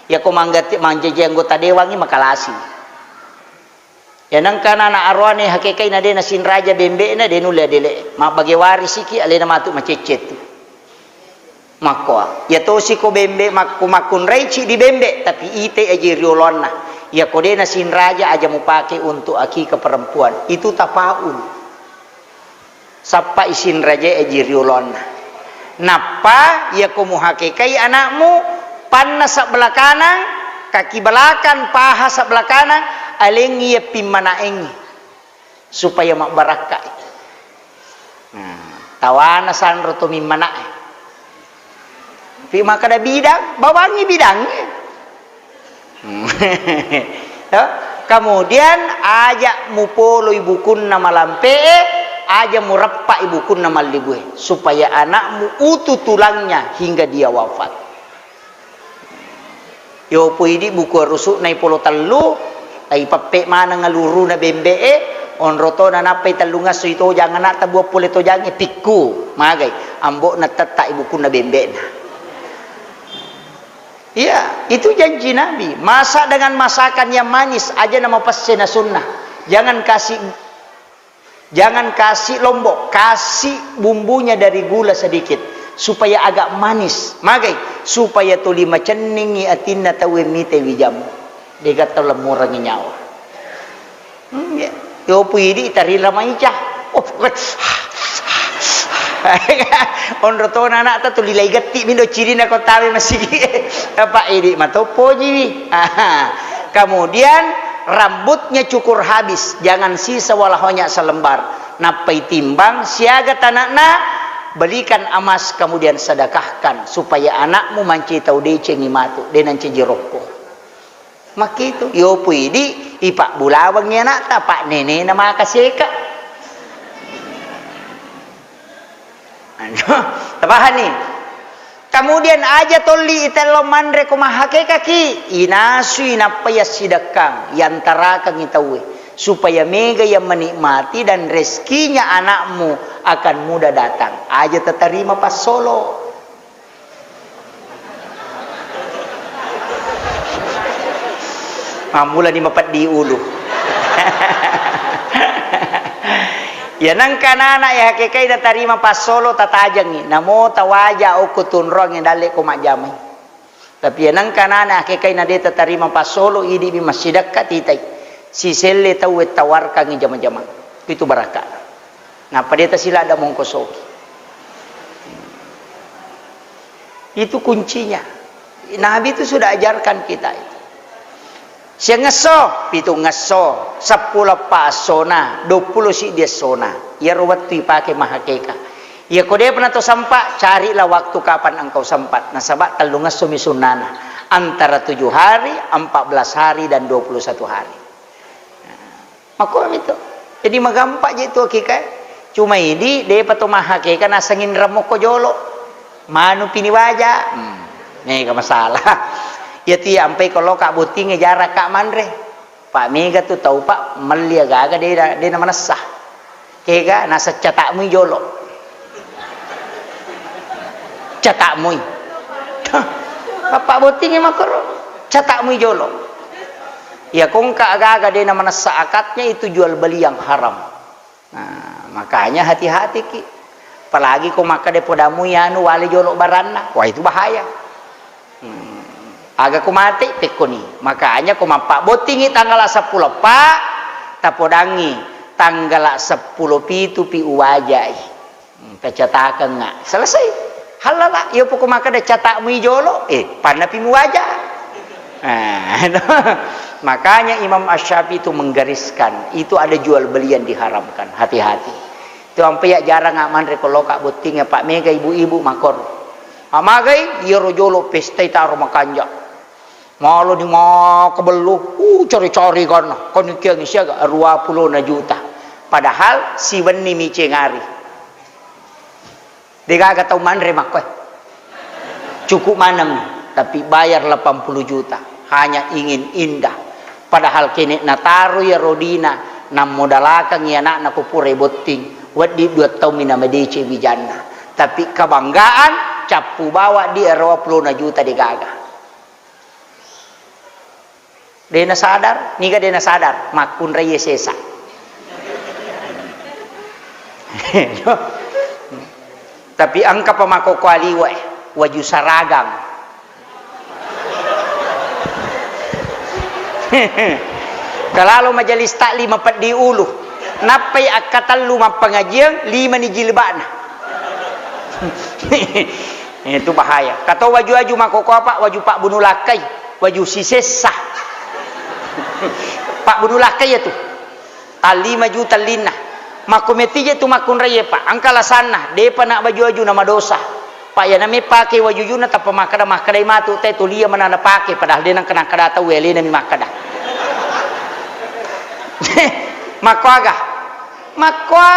Iyako manggati-, manjaji anggota dewangngi, makalasi. Iya nengka anak aroane hakikai na de nasinraja bembe'na, de nulle adele. Mabbage warisiki, alena matu macecce tu. Makkoa. Iya tosi ko bembe, makku-, makkunrai ciddi bembe, tapi ite aji rioloanna. Iyako de nasinraja, aja mupake untuk akikah perempuan. Itu tafaul. Sappa isinrajae aji rioloanna. Nappa iyako muhakekai anakmu, panna sebelah kanang, kaki belakang, paha sebelah kanang, alengngi iya pimmanaengngi, supaya mabbarakkai. Nah, tawana sanro to mimmanae. Fi makkeda bidang, bawangngi bidangnge. Hmm. Ya. Kemudian aja mupoloi bukunna malampe'e, aja mureppai bukunna mallibue, supaya anakmu utuh tulangnya hingga dia wafat. Yo poidi buku arusukna ipolo tellu, ipeppe maneng aluruna bembe'e, onro tona nappai tellungesso itojang anakta buang pole tojangnge, pikku, magai, ambo'na tettai bukunna bembe'na. Iya, itu janji Nabi. Masak dengan masakan yang manis, aja nama pesse na sunnah. Jangan kasih, jangan kasih lombok, kasih bumbunya dari gula sedikit, supaya agak manis. Magai, supaya tuli macenningi atinna tauwe mite wijamu. Dega tau lemmurengi nyawa. Hmm, ya. Yo puidi tarila maica. Oh, pokoknya. Onro tona anakta tu lilai getti mindo cirina ko tawe masigi. Apa idi matoppo jiwi. Aha. Kemudian rambutnya cukur habis, jangan sisa wala honya selembar. Nappai timbang siaga tanakna, belikan emas kemudian sedekahkan supaya anakmu manci tau decengi matu, denang ceji rokko. Makkitu, yo puidi, ipabbulawangngi anakta, pa nenena maka seka. Anu, tapahanni? Kemudian aja tolli itello manre ko mahakekaki, inasui nappa yassidekkang, yantarakengngi tauwe, supaya mega yang menikmati dan rezekinya anakmu akan mudah datang. Aja tatarima passolo. Mammulani mapeddi ulu. Iya nengka nana ya hakekai natarima passolo tatajengngi. Namo tawaja okko tunroangngi dalle ko majjamai. Tapi iya nengka nana hakekai na de tatarima passolo, idi'mi massidekka titai. Siselle tauwe tawarkangngi jama-jamang. Itu barakka. Nappa de tasiladda mongkosoki. Itu kuncinya. Nabi itu sudah ajarkan kita itu. Siangngesso, pitungngesso, seppulo eppa essona, duappulo siddi essona. Iyaro wettu ipake mahakeka. Iyako depa nato sempat, carilah waktu kapan engkau sempat. Nasaba tellungessomi sunnana. Antara tujuh hari, empat belas hari, dan dua puluh satu hari. Makkomi to. Jadi magampa je tu akikae. Cuma idi depa to mahakeka naseng inreng mokko jolo. Manu pini waja. Hmm. Mega masalah. Iya tu iya ampai ko loka bottingnge jaraka manre. Pak mega tu tau pak melli aga-aga de, de na manessa. Kega naseng catakmui jolo. Catakmui. Bapak bottingnge makkoro. Catakmui jolo. Iya, ko engka aga-aga de na manessa akadnya, itu jual beli yang haram. Nah, makanya hati-hati ki. Apalagi ko makkeda podamui anu wale jolo baranna. Wah, itu bahaya. Hmm. Aga ko mate pekkoni. Makanya ko mappabbottingi tanggal seppulo eppa, tapodangi tanggal seppulo pitu pi uwajai. Hmm, pecatakengnga. Selesai. Halala. Iya poko makkeda catakmui jolo, eh, pannapi muwaja. Nah, makanya Imam Asy-Syafi'i itu menggariskan, itu ada jual beli yang diharamkan. Hati-hati. Itu ampe ya jarang manre ko loka botting ya, Pak, mega ibu-ibu makor. Amagai, iyaro jolo pesta itaro makanja. Maloni makkabello, uh, cari-cari ganna. Konikiangngi siaga? Dua puluh juta. Padahal siwenni micengari. Degaga tau manre makkoe. Cukup maneng, tapi bayar delapan puluh juta. Hanya ingin indah. Padahal kene nataro ya rodina, nammodalakangngi anakna ko pura botting. Weddi dua taung mina madece wijanna. Tapi kebanggaan, cappu bawa di dua puluh juta degaga. Dena sadar, niga dena sadar, makkunraie sesa. Tapi engka pa makkokkoe liwe, waju saragang. Kalalo majelis taklim peddi ulu, nappai akkatellu mappengajiang, lima ni jilbabna. Itu bahaya. Kato waju-waju makkokkoe apa, waju pabbunu lakkai, waju sisessa. Pabbunu lakkai ya tu. Tallima juta ellinna. Makko metije tu makkunraie, Pak. Engka alasanna, depa na baju-baju na madosa. Pak, ya name pake wajujuna tappa makkeda, makkedai matu te tulia mana napake, padahal de nengka nakkeda tau, elena mi makkeda. Makko aga? Makkoa.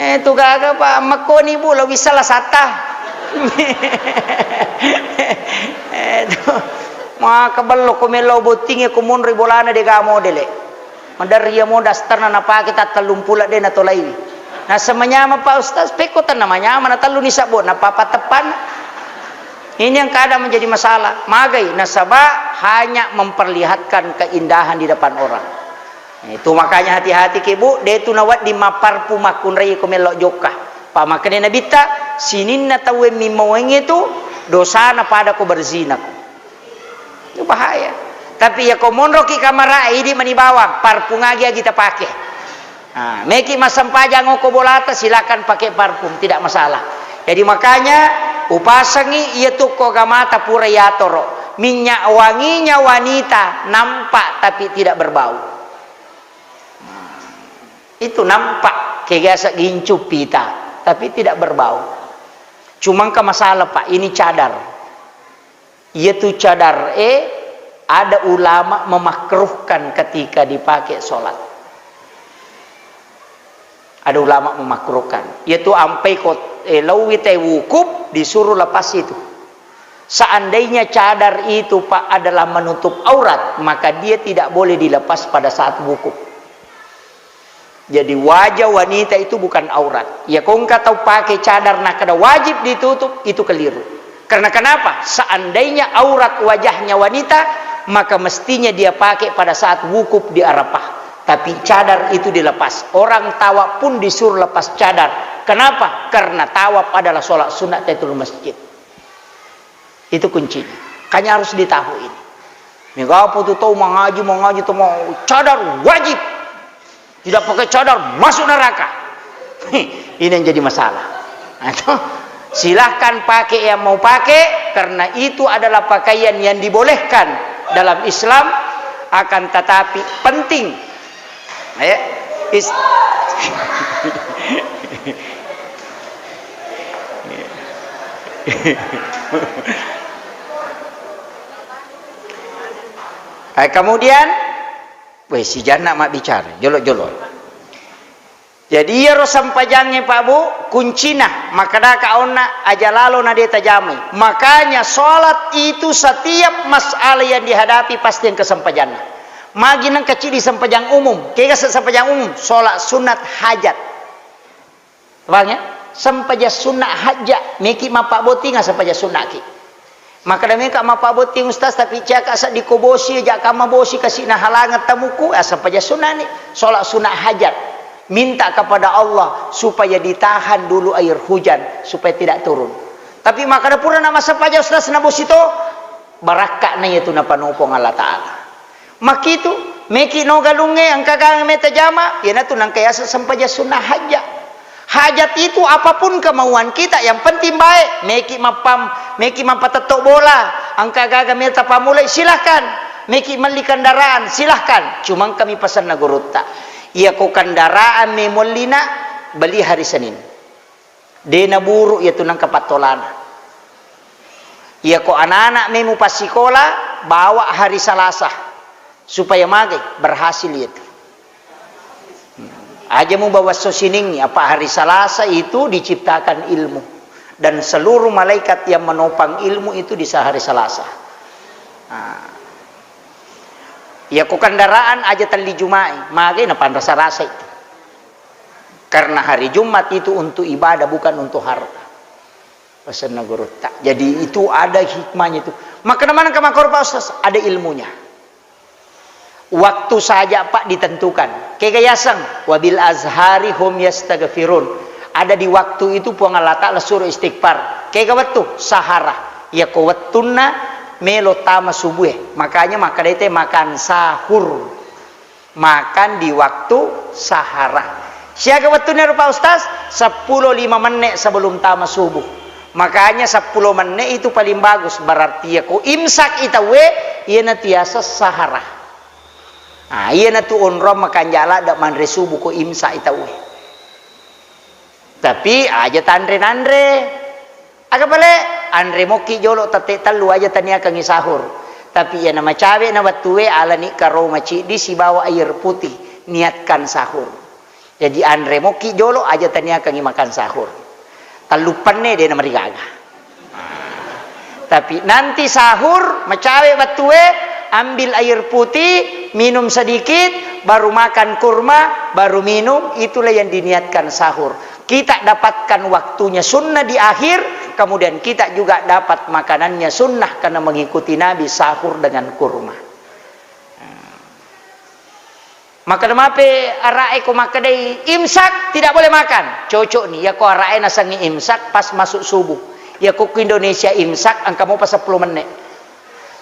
Eh, tu gaga, Pak, makkoni, Bu, lo wissala satta. Eh, tu. Makkabello ko melo bottingi ko monroi bolana dega modele. Maderri iya mo dasterna napake tattellung pula de natolaiwi. Nasa manyameng, Pak Ustaz, pekko tenna manyameng, na tellu ni sabbo, na papa teppan. Ini yang kadang menjadi masalah. Magai, nasaba hanya memperlihatkan keindahan di depan orang. Itu makanya hati-hati ke, Bu, de tu nawedding mapparpu makkunrai ko mello jokka. Pa makkeda Nabitta, sininna tauwe mimmoengnge tu dosana pada ko berzina ko. Itu bahaya. Tapi ya ko monroki kamara, idi mani bawang, parfum agi-agi tapake. Nah, meki massempajang oko bolata, silakan pakai parfum, tidak masalah. Jadi makanya upasangi iya tu ko gamata pura yatoro. Minyak wanginya wanita nampak tapi tidak berbau. Nah, itu nampak kegasa gincu pita, tapi tidak berbau. Cuma engka masalah, Pak, ini cadar. Iyatu cadar e, ada ulama memakruhkan ketika dipakai sholat. Ada ulama memakruhkan. Iyatu ampai kot, eh, lauwi te wukuf, disuruh lepas itu. Seandainya cadar itu, Pak, adalah menutup aurat, maka dia tidak boleh dilepas pada saat wukuf. Jadi, wajah wanita itu bukan aurat. Ya, ko engka tau pake cadar nakkeda wajib ditutup, itu keliru. Karena kenapa? Seandainya aurat wajahnya wanita, maka mestinya dia pakai pada saat wukuf di Arafah. Tapi cadar itu dilepas. Orang tawaf pun disuruh lepas cadar. Kenapa? Karena tawaf adalah sholat sunat tahiyatul masjid. Itu kuncinya. Makanya harus ditahu ini. Mega apa tu tau mangaji, mangaji tu mau cadar wajib. Tidak pakai cadar masuk neraka. Ini yang jadi masalah. Nah, itu. Silahkan pakai yang mau pakai, karena itu adalah pakaian yang dibolehkan dalam Islam, akan tetapi penting. Ya, is- Eh, kemudian, weh, si Janna mabbicara, jolo-jolo. Jadi, iyaro sempajangnge, Pak, Bu, kuncina, makkedaka onna aja lalo na de tajamai. Makanya, sholat itu setiap masalah yang dihadapi pasti engka sempajanna. Magi nengka cidi sempajang umum, kega se-, sempajang umum, sholat sunat hajat. Paham ya? Sempajang sunat hajat, meki mappabottinga sempajang sunat ki. Makkeda meka mappabotting, Ustaz, tapi ciaka seddi ko bosi, aja kamma bosi, kasi nahalangeng tamuku, ah, sempajang sunat ni, sholat sunat hajat. Minta kepada Allah supaya ditahan dulu air hujan, supaya tidak turun. Tapi makkeda pura na massempajang, Ustaz, na bosi to, barakka na iya tu napanopong Allah Ta'ala. Makkitu, meki no galungnge, engka gangeng meta jama, iyanatu nangka yaseng sempajang sunnah hajat. Hajat itu apapun kemauan kita, yang penting baik. Meki mappam-, meki mappatetto bola, engka gaga meta pamulai, silahkan. Meki melli kendaraan, silahkan. Cuma engkami pesanna gurutta. Iya ko kendaraan me muellina, beli hari Senin. De naburu iyatu nangka pattolana. Iyako anak-anak memu passikola, bawa hari Salasa supaya magai berhasil itu. Aja mubawa esso siningngi, apa hari Salasa itu diciptakan ilmu. Dan seluruh malaikat yang menopang ilmu itu di hari Salasa. Nah, iyako kendaraan aja telli Jumai, magai napanra Salasa itu. Karena hari Jumat itu untuk ibadah, bukan untuk harta. Pasenna gurutta. Jadi itu ada hikmahnya itu. Maka mana ke makor Pak Ustaz? Ada ilmunya. Waktu saja Pak ditentukan. Kega yaseng, wabil azhari hum yastaghfirun. Ada di waktu itu Puang Allah Ta'ala suruh istighfar. Kega wettu? Sahara. Iyako wettunna melo tama subuh e. Makanya makkedai te makan sahur. Makan di waktu sahara. Siaga wettunna ro Pak Ustaz? Seppulo lima menit sebelum tama subuh. Makanya seppulo menit itu paling bagus. Berarti iyako imsak i tauwe, iyana tiasa sahara. Nah, iyana tu onrong makanja ladde manre subuh ko imsak i tauwe. Tapi aja tanre-nanre. Aga pale, anre mokki jolo tette tellu aja taniakangi sahur. Tapi iyana macawe na wettue, alani karo maciddi sibawa air putih, niatkan sahur. Jadi anre mokki jolo aja taniakangi makan sahur. Tellu penne de namarigaga. Tapi nanti sahur, macawe wettue, ambil air putih, minum sedikit, baru makan kurma, baru minum, itulah yang diniatkan sahur. Kita dapatkan waktunya sunnah di akhir, kemudian kita juga dapat makanannya sunnah karena mengikuti Nabi sahur dengan kurma. Maka mape ara'e ko makkedai imsak tidak boleh makan. Cocok ni, yako ara'e nasengi imsak pas masuk subuh. Yako ku Indonesia imsak engka mopa seppulo menit.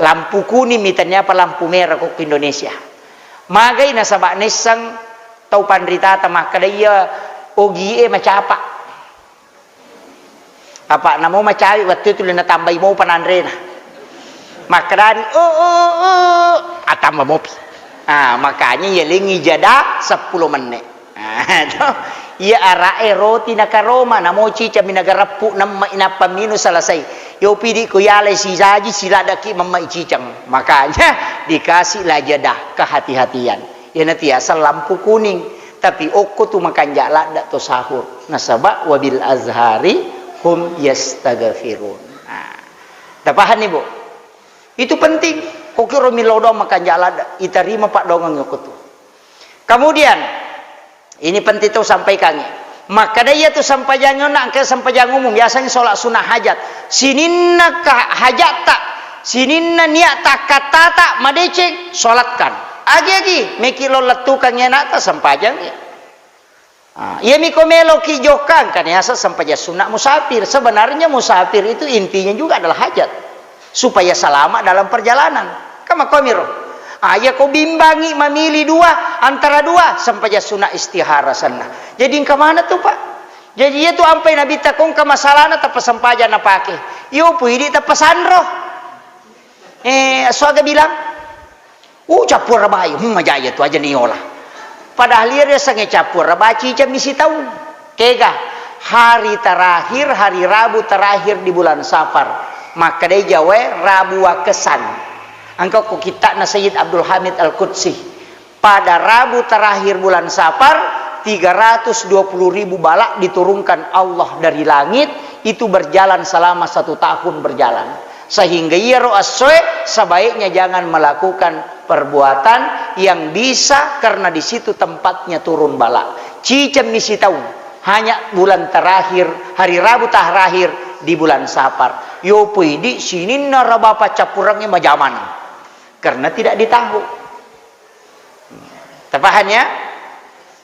Lampu kuning mitanya apa lampu merah ko ku Indonesia. Magai nasaba nesseng tau panritata makkeda iya ogie macapa. Apa namo macawi wettu itu le natambai mopa nanrena. Makkedani, "Oh, oh, oh, oh," atamba mopi. Ah, makanya yalengi jeda seppulo menit. Ah, to. Iya ara'e roti nakaroma, namo cicami nagareppu nemma inappa minu selesai. Yo pidi ko yalai sisaji siladaki memma cicang. Makanya dikasihlah jeda kehati-hatian. Iyana tiaseng lampu kuning, tapi okko tu makanja ladde to sahur. Nasaba wabil azhari hum yastaghfirun. Nah, tapahanni, Bu? Itu penting. Kokiro millau doang makanja ladde, itarima paddoangeng okko tu. Kemudian, ini penting tu sampaikangi. Makkeda iya tu sempajangnge onna engka sempajang umum, biasanya sholat sunnah hajat. Sininna ka-, hajatta, sininna niatta, akkattata madeceng, sholatkan. Agi-agi, meki lo lettukang anakta, sempajangi. Ah, iyami ko meloki jokka, engka niaseng sempajang sunna musafir. Sebenarnya musafir itu intinya juga adalah hajat. Supaya selamat dalam perjalanan. Kan makkomiro. Ah, iya ko bimbangi mamili dua, antara dua, sempajang sunna istihara senna. Jadi engka mana tu, Pak? Jadi iya tu ampai Nabitta ko engka masalahna tappa sempajang napake. Iyo pu idi tappa sanro. Eh, esso aga bilang? Uh, cappura bayu, hmm, majaya tu aja niola. Padahal iya riasengnge cappura baci ciceng misi taung. Kega, hari terakhir, hari Rabu terakhir di bulan Safar. Makkedai Jawae Rabu Wakesan. Engka ko kitta'na Sayyid Abdul Hamid Al-Qudsi. Pada Rabu terakhir bulan Safar, tiga ratus dua puluh ribu bala diturunkan Allah dari langit, itu berjalan selama satu tahun berjalan. Sehingga iyaro essoe sebaiknya jangan melakukan perbuatan yang bisa, karena di situ tempatnya turun bala. Ciceng misi taung, hanya bulan terakhir, hari Rabu terakhir di bulan Safar. Yo pui di sininna raba paccappurengnge majamaneng. Karena tidak ditahu. Tapahan ya?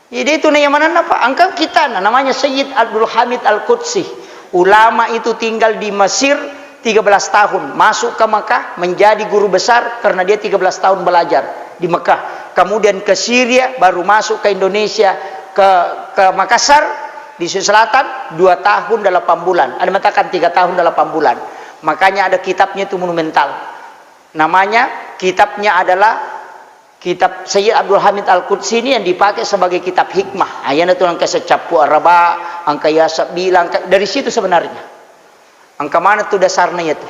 Jadi itu na yamanenna, Pak. Engka kitta'na namanya Sayyid Abdul Hamid Al-Qudsi. Ulama itu tinggal di Mesir tiga belas tahun, masuk ke Mekah menjadi guru besar karena dia tiga belas tahun belajar di Mekah. Kemudian ke Syria, baru masuk ke Indonesia, ke ke Makassar di Sulawesi Selatan dua tahun delapan bulan. Ada mengatakan tiga tahun delapan bulan. Makanya ada kitabnya itu monumental. Namanya, kitabnya adalah kitab Sayyid Abdul Hamid Al-Qudsi ini yang dipakai sebagai kitab hikmah. Ah, iyana tu engka secappu araba, engka yaseng bilang, engka, dari situ sebenarnya. Engka mana tu dasarna iya tu.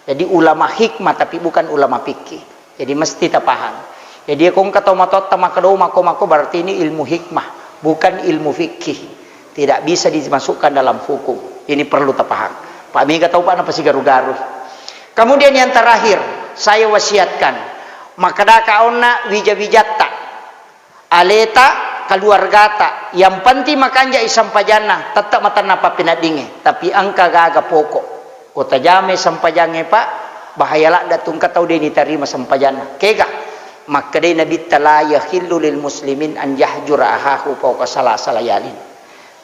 Jadi ulama hikmah tapi bukan ulama fikih. Jadi mesti tapaham. Jadi ko engka tau matoatta makkeda mako-mako, berarti ini ilmu hikmah, bukan ilmu fikih. Tidak bisa dimasukkan dalam hukum. Ini perlu tapaham. Pak mega tau Pak napasigaru-garu. Kemudian yang terakhir, saya wasiatkan, makkedaka onna wija-wijatta, aleta, keluargata, yang penting makanjai sempajanna, tetap matanna pappeneddingnge, tapi engka gaga pokok. Ko tajamai sempajangnge, Pak, bahaya ladda tu engka tau de nitarima sempajanna. Kega? Makkedai Nabitta, "La yahillu lil muslimin an yahjura ahahu fauqa salasa layalin."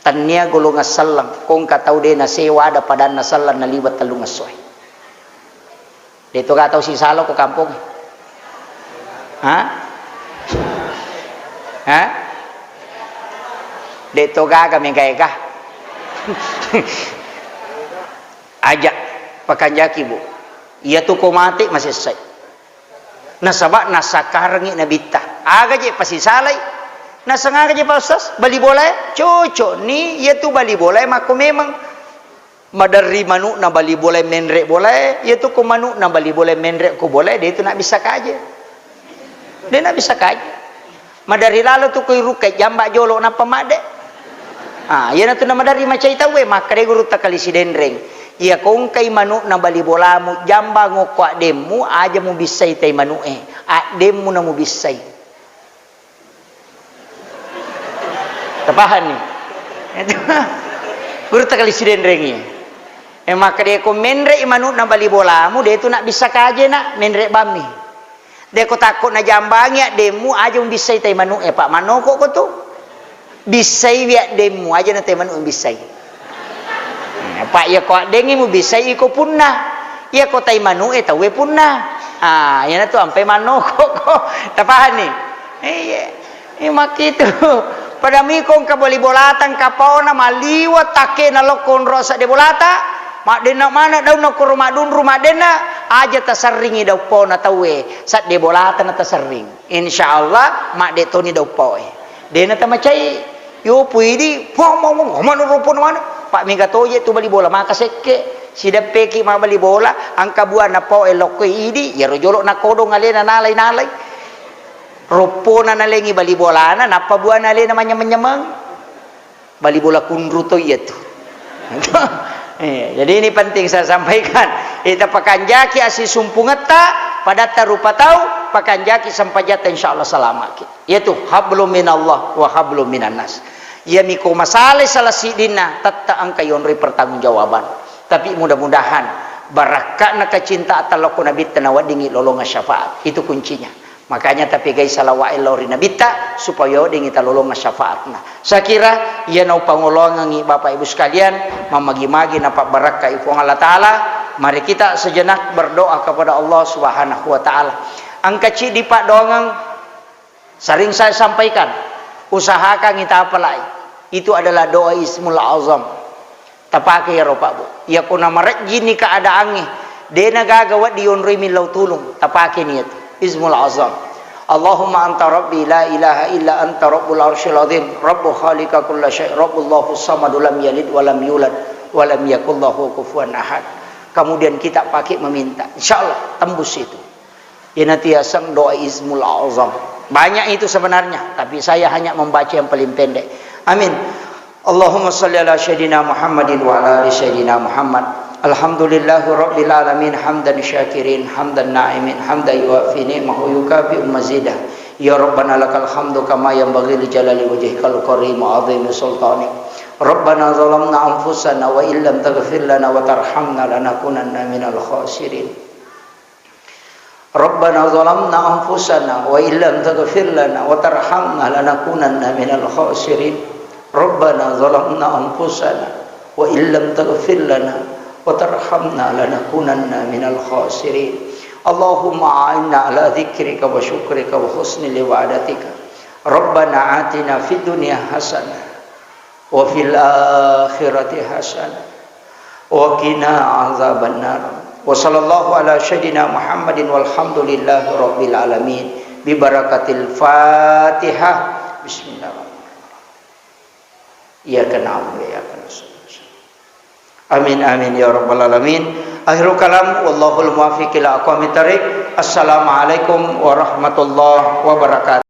Tennia golongan selleng, ko engka tau de nasewa ada padanna selleng naliweng tellungessoe. De to ga tau sisala ko kampong? Ha? Ha? De to gaga mega-ega. Aja, pakanjaki, Bu. Iyatu ko mate masessai. Nasaba nasakkarengngi Nabitta. Aga je pasisalai? Naseng aga je, Pak Ustaz? Bali bolae? Cocok ni, iyatu bali bolae makko memang. Maderri manu'na bali bolae menre bolae, iyatu ko manu'na bali bolae menre ko bolae, de tu nabbissa kaje. De nabbissa kaje. Maderri lalo tu ko irukkai jamba jolo nappa madde. Ah, iyanatu namaderri macai tauwe, makkeda gurutta Kali Sidenreng. Iya ko engkai manu'na bali bolamu, jamba ngokko addemmu, aja mubissai tai manu'e. Addemmu namubissai. Tapahanni? Gurutta Kali Sidenrengi. E, makkeda ko menre i manu'na bali bolamu, de tu nabbissa kaje na, menre bammi. De ko takko najambangi addemmu, aja mubissai tai manu'e, Pak, mannoko ko tu. Bissaiwi addemmu, aja na tai manu'e mubissai. Eh, Pak, iya ko addengngi mubissai iko punna. Iya ko tai manu'e tauwe punna. Ah, iyanatu ampai mannoko ko. Tapahanni? Iya. Eh, makkitu. Pada miko engka bali bolata engka paona maliwa takkena lokko onro sedde bolata. Maddenna mana daunna koro madunru maddenna, aja taserringi daung paona tauwe, sedde bolata na taserring. Insya Allah madde toni daung paoe. Dena tamacai. Yo puidi, pong, pong, pong, manu rupo na manu. Pak mega toje tu bali bola maka sekke. Sideppeki ma bali bola, angka buana paoe lokko idi, yaro jolo nakodong alena nalai-nalai. Roppona nalengi bali bolana, nappa buana alena manyameng-nyameng. Bali bola kunru to iya tu. Eh, jadi ini penting saya sampaikan. Ita pakanjaki asisumpungetta, padatta rupa tau, pakanjaki sempajatta, insya Allah salamaki. Yaitu hablum minallah wa hablum minannas. Iya miko masalai salah sidinna, tetta engka yonroi pertanggungjawaban. Tapi mudah-mudahan barakka'na kecintaan lokko Nabitta naweddingi lolongang syafaat. Itu kuncinya. Makanya tapegai salawa'e lao ri Nabitta supaya weddingngi talolongeng syafaatna. Saya kira iyana upangoloangengngi Bapak Ibu sekalian, mammagi-magi napabbarakkai Puang Allah Ta'ala. Mari kita sejenak berdoa kepada Allah Subhanahu wa Ta'ala. Engka ciddi paddoangeng, sering saya sampaikan, usahakangngi tapalai. Itu adalah doa Ismul Azam. Tapake iyaro, Pak, Bu. Iyako namarejjini keadaangnge, dena gaga wedding yonroi millau tulung, tapakeni iyatu. Ismul Azam. Allahumma anta rabbi la ilaha illa anta rabbul arsyil azim, rabbu khaliqa kulla syai, rabbullahu samadu lam yalid walam yulad, walam yakul lahu kufuwan ahad. Kemudian kita pakai meminta. Insya Allah tembus itu. Iyanatu yaseng doa Ismul Azam. Banyak itu sebenarnya, tapi saya hanya membaca yang paling pendek. Amin. Allahumma salli ala Sayyidina Muhammadin wa ala ali Sayyidina Muhammad. Alhamdulillahi rabbil alamin, hamdan syakirin, hamdan na'imin, hamdan yuwafi ni'mahu yukafi'u mazidah. Ya Rabbana lakal hamdu kama yanbaghi li jalali wajhikal karim wa azimi sultanik. Rabbana zalamna anfusana wa illam taghfir lana wa tarhamna lanakunanna minal khasirin. Rabbana zalamna anfusana wa illam taghfir lana wa tarhamna lanakunanna minal khasirin. Rabbana zalamna anfusana wa illam taghfir lana wa tarhamna lanakunanna minal khasirin. Allahumma a'inna ala dzikrika wa syukrika wa husni ibadatika. Rabbana atina fid dunya hasanah wa fil akhirati hasanah wa qina azabannar. Wa sallallahu ala sayyidina Muhammadin walhamdulillahi rabbil alamin. Bi barakatil Fatihah. Bismillahirrahmanirrahim. Iyyaka na'budu wa iyyaka nasta'in. Amin, amin, ya rabbal alamin. Akhirul kalam, wallahul muwaffiq ila aqwamit thariq. Assalamualaikum warahmatullahi wabarakatuh.